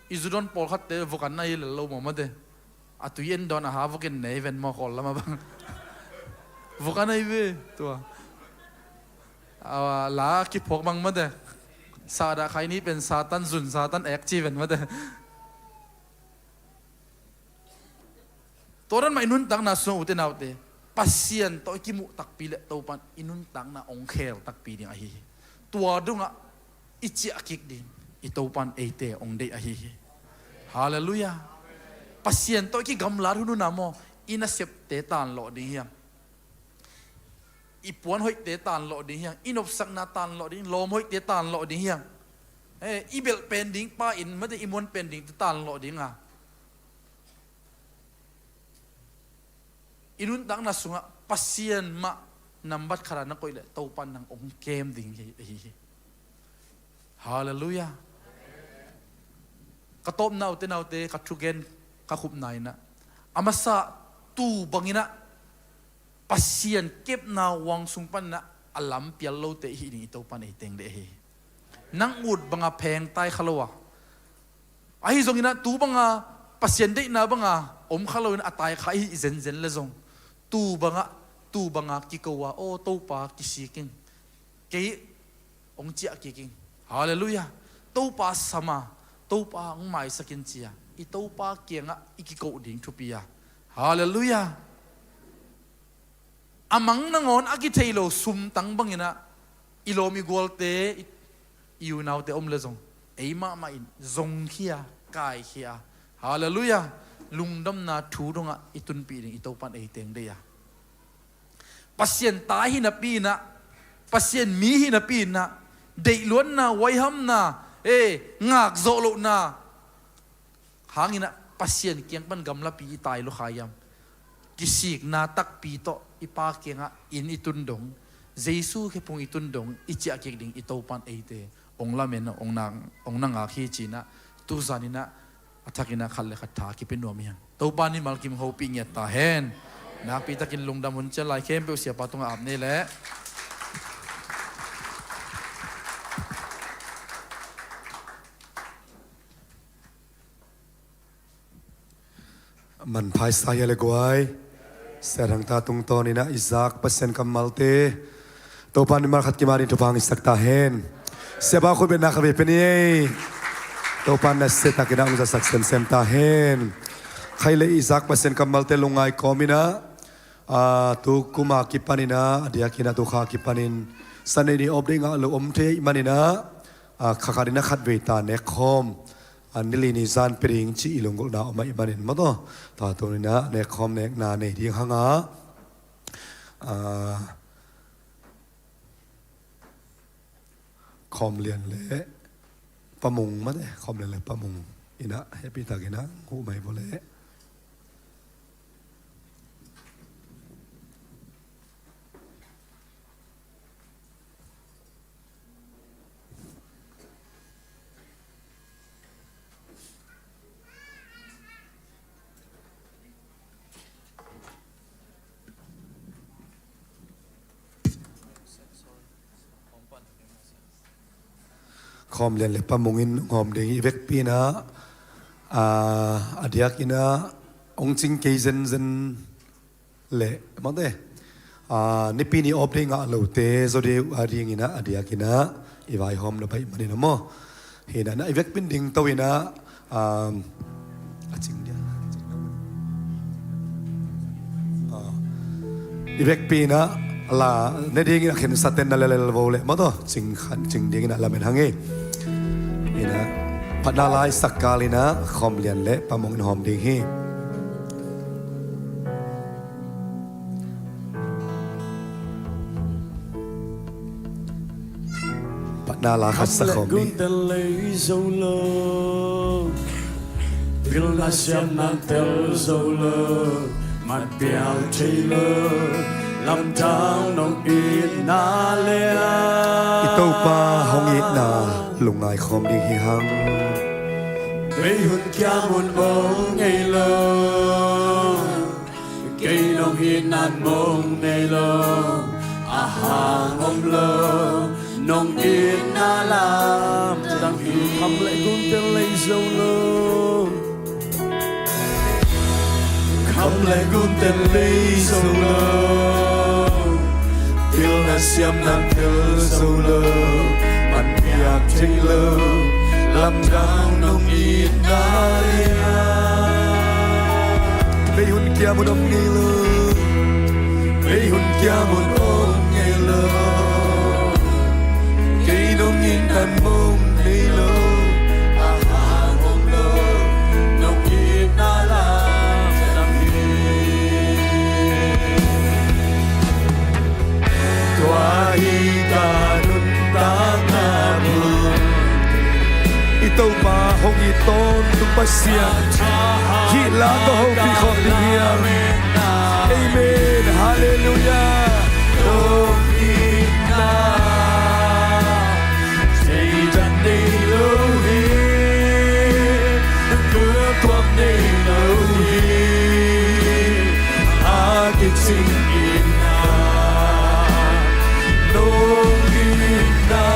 I zu dawn pawlkhatte vok an na hi lel lo maw mate. A tui en dawn a ha vok en nei ven maw khawl lamah bang. Vok an na hi ve tua. A la kiphawk bang mate. Sahdah khai ni pen Satan zun Satan ek ci ven mate. Tua dan mah i nuntakna sungah ute naute, Pasian tawh i kimuh takpi le Topan i nuntakna ong khel takpi ding ahi hi. Tua dongah i ciah kik ding i Topan eite ong deih ahi hi. Halleluiah. Pasian tawh i kigamlat hunhun ah maw, i nasepte tanlawh ding hiam? I puan hoihte tanlawh ding hiam? I nopsakna tanlawh ding, lawm hoihte tanlawh ding hiam? Eh, i belh pen ding pa in mate i muan pen dingte tanlawh ding a, i nuntakna sungah Pasian mah nambat khatah na koih leh Topan nang ong kem ding hi, hi, hi. Halleluiah. Ka tawpna ute naute, ka thugen ka khupna inah, a masa tuu banginah Pasian kepna huang sung paninah a lampial lote i hih ding i Topan ei teng deh hi. Nang ut banga pheng tai kha lo a, ahi zonginah tu banga Pasian deihna banga om kha loin a tai kha i hih zenzen le zong, tu banga, tu banga kiko a, aw Topa kisik ing, kei ong ciah kik ing. Halleluiah. Topa sama, Topa ong maisak in cia i Topa kiangah i kikoh ding thupi a. Halleluiah. A mang nangawn a kithei lo sumtang banginah i lawm i gualte, i, i unaute om le zong, ei mahmah in zongkhia, kaikhia. Halleluiah. Lungdamna thu dongah i tunpih ding i Topan ei teng deh a. Pasian ta hi napi inah, Pasian mi hi napi inah, deihluatna, huaihamna, eh, ngakzawh lohna hanginah Pasian kiang pan gamlapi i tai lua kha hiam? Kisikna takpi tawh i Pa kiangah inn i tun dong, Jesu khephung i tun dong, i ciah kik ding i Topan eite ong lamen, ong na, ong na ngak hi cinah, tuzaninah a thakinah khat le khat tha kipia nuam hi hang. Topa in mimal kim hopih ngiat ta hen. Nakpi takin lungdam hun cian lai khempeuh siapa tungah ap ni leh. Manpha i sa hia le guai. Sia Thang ta tungtawninah i zak Pasian kammalte Topa in mimal khat kim adingin thupha hong hisak ta hen. Siapa khutbetna khat vei pia ni ei. Topa in nasiatakinah hong zasak semsem ta hen. Khai le i zak Pasian kammalte lungngai kawminah, a, tu kuma kipaninah, a diakinah tu kha kipanin Sunday ni off day ngah lo om thei ahih maninah, a, kha khatinah khat vei ta nek khawm, a, ni li ni zan pia ding cih i lunggulhna om ahih manin maw taw. Tua tuninah nek khawm nekna nei ding hanga, a, Khawm Lian le Pa Mung mate, Khawm Lian le Pa Mung inah hehpihtakinah huh mai vawleh. Khawm Lian le Pa Mung in hong hawm ding hi. I vekpi inah, a, a diakinah hong cing kei zenzen leh mawte, a, nipi ni off day ngah lote zaw ding uh a dinginah a diakinah i vaihawm na baih manin a maw. Hinah na i vekpi in dingto inah, a, a cing dia, a, i vekpi inah la ne dingin a khensaten na lelel vo leh mawtaw cing khan cing dinginah lamen hang hi. Inah phatna lai sak kalinah Khawm Lian le Pa Mung in hawm ding hi. Phatna la khat sa khawm ni. Pilna siamna tel zo lo, mat pial thei lo, lamdang nong itna le i Topa hong itna lungngai khawm ding hi hang. Bei hun kiam hun ong ngei lo. Kei Nong itna mong nei lo, a hang om lo, nong itna lam tang hi. Kham le gun tel lei zo lo. Kham le gun tel lei zo lo. Pilna siamna tel zo lo. Man piak thei lo. Lamdang nong itna lian. Bei hun kiam un om ngei lo. Bei hun kiam un om ngei lo. Kei nong itna mong nei lo. A hang om lo. Nong itna lam tang hi. Tua hi ka nuntakna bul. I Topa hong it tawntung Pasian hih la tawh hopih khawm ding hiam? Amen. Halleluiah. Nong itna zeidah nei lo hi. Tuamtuam nei lo hi. A kicing itna nong itna.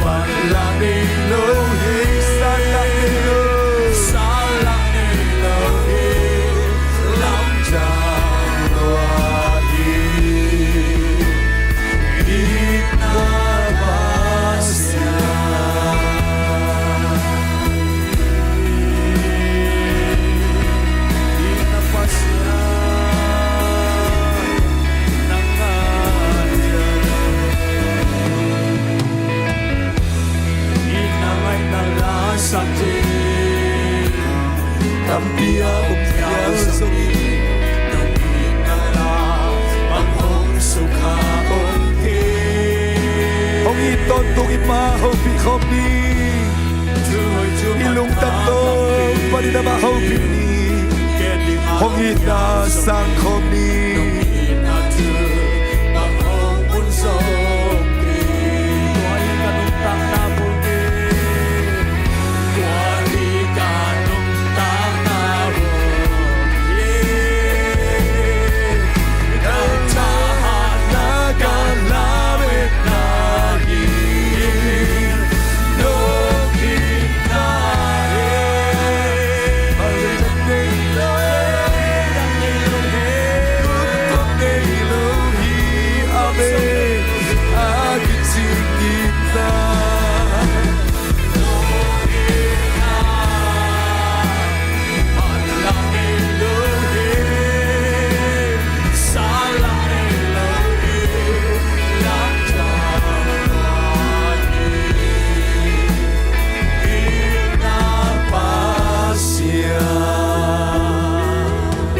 Vanlak nei lo hi. Sanlak nei lo. Sanlak nei lo hi. Lamdang lua hi. Itna Pasian. Itna Pasian. Nang a itna ngaihna la sak ding tampi a om phial zongin, nong itna la bang hong sukha om kei. Hong it tawntung i Pa hopih khawm ni. I lungtang tawh panin amah hopih ni. Hong itna sang khawm ni.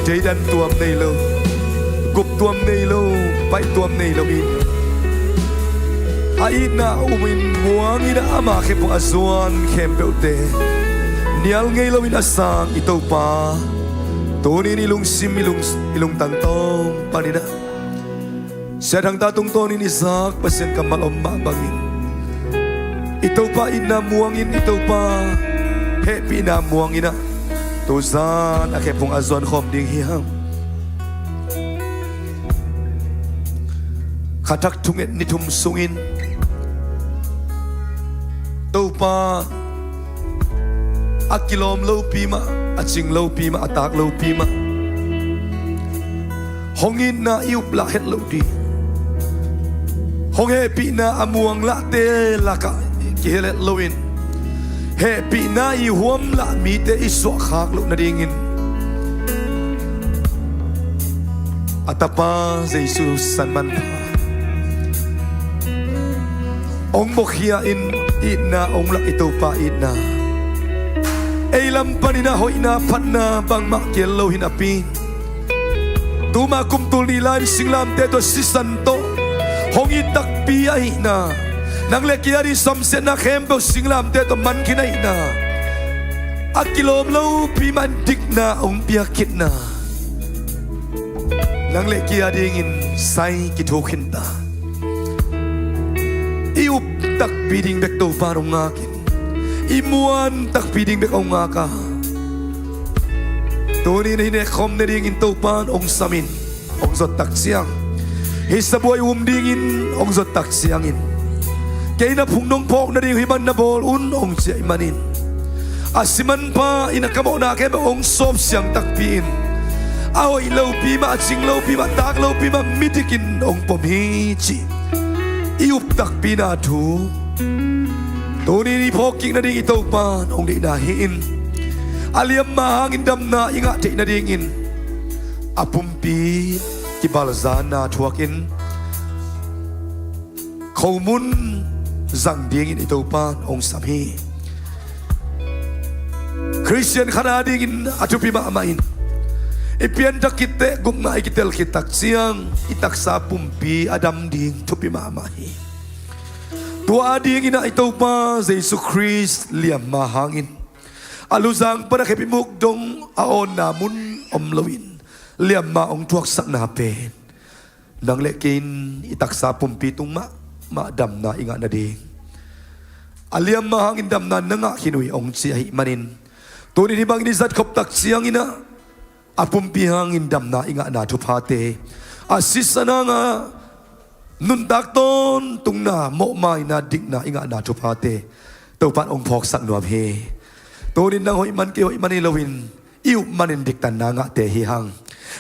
Deidan tuam nei lo, gup tuam nei lo, paih tuam nei lo in a itna um in muang in a ama khephung a zuan khempeuhte nial ngei loin a sang i Topa, tunin i lungsim i lung, i lungtang tawh panin a Sia Thang ta tungtawnin i zak Pasian kammal om mah bangin i Topa itna muangin i Topa hehpihna muangin ah tuzan a khephung a zuan khawm ding hiam? Kha thak thunget ni thum sungin Topa a kilawm lopi mah, a cing lopi mah, a taak lopi mah hong itna i uplah het loh ding, hong hehpihna a muanglahte lakah kihel het loin hehpihna i huamlah mite i suahkhak loh nadingin a Tapa Jesu Sanmanpha hong buakhia in itna hong lak i Topa itna. Ei lam panin a hoihna phatna bangmah kihel lo hi napi tuma kum tul nih lai-in singlamteh tawh sisan tawh hong it takpi ahihna, nang le kei a ding samsiatna khempeuh singlamteh tawh man khin ahihna, a kilawm lopi mah in dikna hong piak khitna, nang le kei a dingin sai kithuk khinta. I up takpi ding bek Topa in hong ngak in, i muan takpi ding bek hong ngak a, Tuni-in hih nekkhawm nadingin Topa'n hong sam in, hong zot tak ciang, hih sabuai um dingin hong zot tak ciangin, kei na phung nong phawk nading uh hih man na bawl un, hong ci ahih manin, a simanpa in a kamawhna khempeuh hong sawp siang takpi in, a hoih lopi mah, a cing lopi mah, taak lopi mah midik in hong pom hi cih i up takpina thu tuni-in i phawkkik nading i Topa'n hong deihna hi in, a liamma hangin damna i ngah theih nadingin a pumpi kibalzanna thuakin khomun zang dingin i Topa'n hong sam hi. Khristian khat adingin a thupi mahmah in, i pianthak khit teh gupna i kitel khit tak ciang i taksa pumpi a dam ding thupi mahmah hi. Tua adingin ah i Topa Jesu Khrist liamma hangin a luzang pan a khepimuk dong a awnna mun om loin liamma hong thuaksakna pen nang le kei in i taksa pumpi tung mahmah damna i ngah nading, a liamma hangin damna na ngah khin uh hi hong ci ahih manin, tuni-in hih bangin i zatkhop tak ciangin ah a pumpi hangin damna i ngahna thuphate, a sisan hangah nuntak tawntungna, mawhmaina, dikna i ngahna thuphate Topa'n hong phawksak nuam hi. Tuni-in nang hoih man, kei hoih man hi loin, i up manin diktanna ngahte hi hang.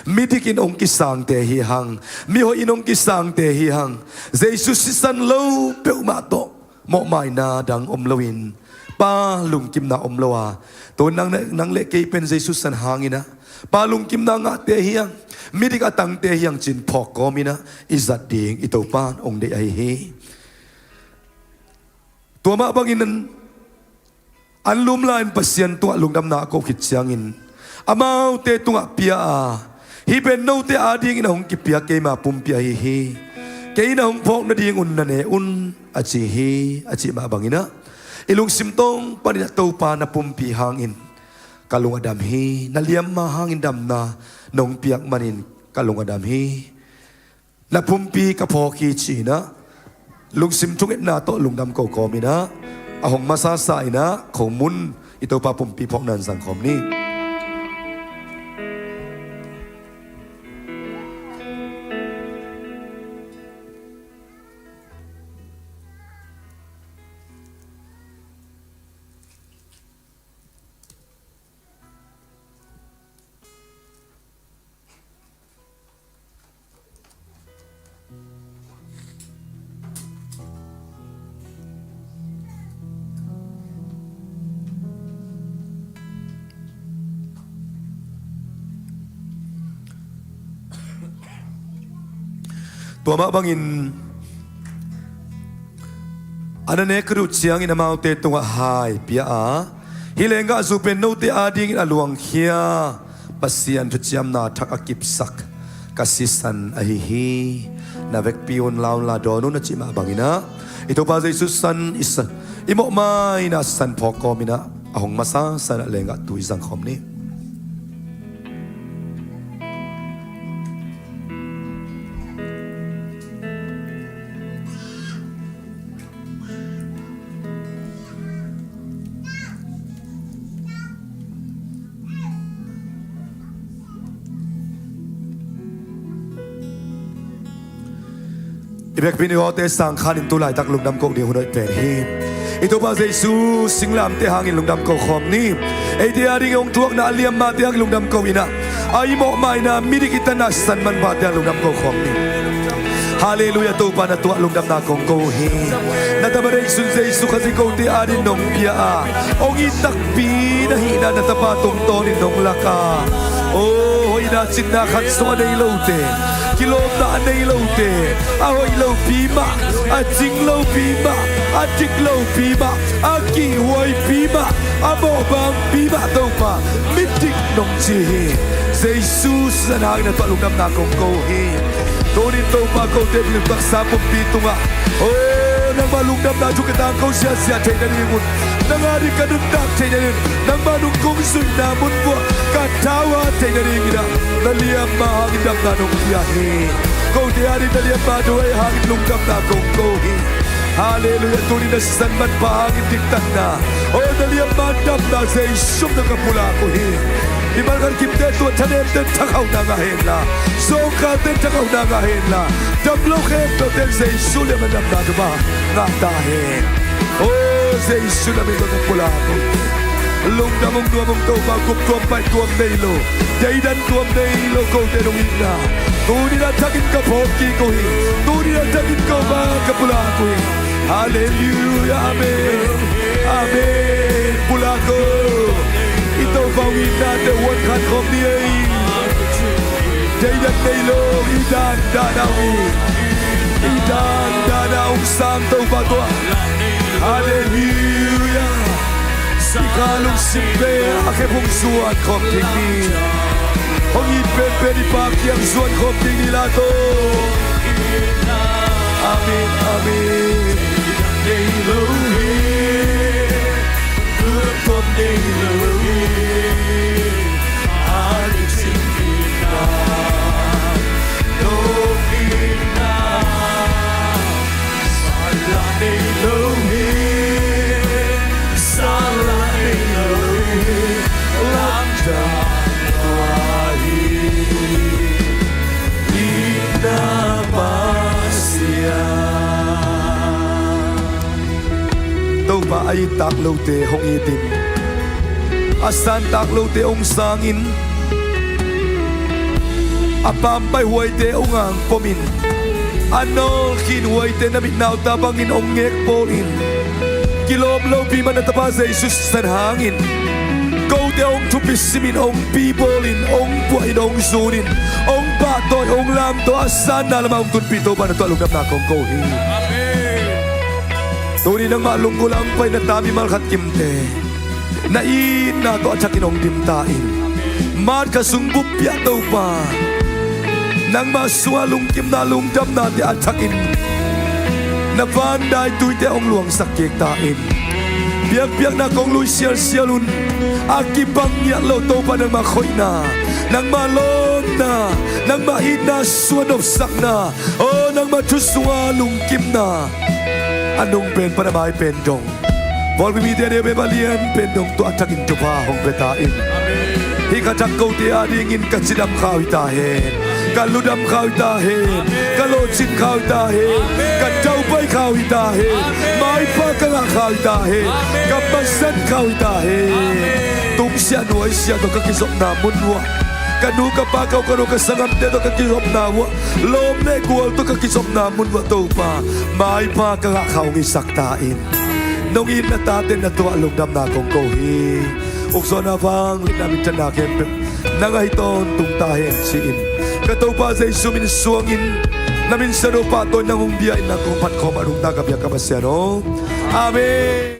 Midik in hong kisangte hi hang. Mihoih in hong kisangte hi hang. Jesu sisan lo peuhmah tawh mawhmaina dang om loin, Pa lungkimna om lo a, tua nang, nang le kei pen Jesu sisan hangin ah Pa lungkimna ngahte hi hang, midik a tangte hi hang ci-in phawk kawmin ah i zat ding i Topa'n hong deih ahi hi. Tua mah bangin an lumla in Pasian tungah lungdamna a ko khit ciangin, amaute tungah pia a, hih pen note adingin a hong kipia keima pumpi ahi hi. Kei na hong phawk nadingun na ne un, a ci hi. A cih mah bangin ah i lungsim tawng panin ah Topa na pumpi hangin ka lung a dam hi. Na liamma hangin damna nong piak manin ka lung a dam hi. Na pumpi ka phawk hi ci-in ah lungsim thungetna tawh lungdam ko kawmin ah, a hong masasa in ah khomun i Topa pumpi phawkna in zang khawm ni. Tua mah bangin a na nek ka duh ciangin amaute tungah hai pia a, hih lenggahzu pen note adingin a luangkhia, Pasian thuciamna thak a kipsak ka sisan ahi hi. Na vekpi un, la un la dawn un, a cih mah bangin ah i Topa Jesu sisan, i sa, i mawhmaina sisan phawk kawmin ah a hong masasa in ah lenggah tu i zang khawm ni. I vekpi in i awte sang khanin tu laitak lungdam ko ding hun hoih pen hi. I Topa Jesu singlamteh hangin lungdam ko khawm ni. Eite adingin hong thuakna a liammate hangin lungdam ko in ah, a i mawhmaina, midik i tanna sisan manphate hangin lungdam ko khawm ni. Halleluiah, Topa na tungah lungdamna kong ko hi. Na tapa neihsun Jesu Khazih kote adingin nong pia a, hong it takpi na hihna na tapa tungtawnin nong lak a, aw, hoihna cinna khat zong a nei lote, kilawmna a nei lote, a hoih lopi mah, a cing lopi mah, a dik lopi mah, a kihhuaipi mah, a mawhbangpi mah Topa midik nong ci hi. Jesu sisan hangin na tungah lungdamna kong ko hi. Tunin Topa, kote bil taksa pumpi tungah, aw, nangmah lungdamna thu ka tangko ziahziah theih nadingun, nang ading ka nuntak theih nadingun, nangmah nung kong zuihna mun vuah ka thau hat theih nadingin ah na liamma hangin damna nong pia hi. Kote adingin na liamma duai hangin lungdamna kong ko hi. Halleluiah, tunin na sisan manpha hangin diktanna, aw, na liamma damna Jesu min tawh ka pulak uh hi. Mimal khat kimte tua thanemte thakhauhna ngah hen la, zawngkhalte thakhauhna ngah hen la, damlo khempeuhte Jesu lian mah damna thupha ngah ta hen. O Jesu na min tawh ka pulak uh. Lungdam ung, nuam ung Topa, gup tuam paih tuam nei lo, deidan tuam nei lo kote nong itna tuni-in a thakin ka phawk kik uh hi. Tuni-in a thakin Topa ka pulak uh hi. Halleluiah, amen. Amen. Pulak o. I Topa hong itnate huan khan khawm ni ei. Deidan nei lo, i dandan a hong it, i dandan a hong sang Topa tua. Halleluiah. I kha lungsim pen a khep hong zuan khawm ding ni. Hong it penpen i Pa kiang zuan khawm ding ni la to. Amen, amen. Nei lo hi. Tuam nei lo hi. A dik cing hi na. Lo hi na. Sala nei lo hi. Sala nei lo hi. Lamdang tua hi. Itna Pasian. Topa a it tak lote hong itin, a san tak lote hong sangin, a pampai huaite hong angpomin, a nawlkhin huaite na mitnauta bangin hong ngekpawlin, kilawm lopi mah na Tapa Jesu sisan hangin, kote hong thupi simin, hong pibawlin, hong puahin, hong zunin, hong pahtawi, hong lamtawi, a sanna lamah hong tunpih Topa na tungah lungdamna kong ko hi. Amen. Tuni nangmah lunggulh a hong pai na ta mimal khat kimte na itna tawh a thakin hong dim ta in. Mat kha sung bup piak Topa, nangmah sungah lungkimna lungdamnate a thakin na vandaituite hong luangsak kik ta in. Biakpiakna kong lui sialsial un. A kibang ngiat lo Topa nangmah khoihna, nangmah lawmna, nangmah itna suannopsakna, o nangmah thu sunga lungkimna, a nung pen pan a mai pen dong, pawlpi mite a deuh pen a lian pen dong tua a thakin thupha hong pia ta in. Hih kha thak kote adingin ka cidam kha uh hi ta hen. Ka ludam kha uh hi ta hen. Ka lawhcin kha uh hi ta hen. Ka daupai kha uh hi ta hen. Maipa ka ngah kha uh hi ta hen. Ka masa kha uh hi ta hen. Tungsiah nuaisiah tawh ka kizopna mun uah, ka nu ka pa, ka u ka nau, ka sanggamte tawh ka kizopna uah, lawm le gual tawh ka kizopna mun uah Topa, maipa ka ngah kha uh hong hisak ta in. Nong itna tate na tungah lungdamna kong ko hi. Ukzawhna, vangliatna, minthanna khempeuh nang ahi tawntung ta hen ci-in, ka Topa Jesu min suangin, na min siangtho pahtawi nang hong bia in, nang kong phat khawm a nungta ka biak ka Pasian aw. Amen.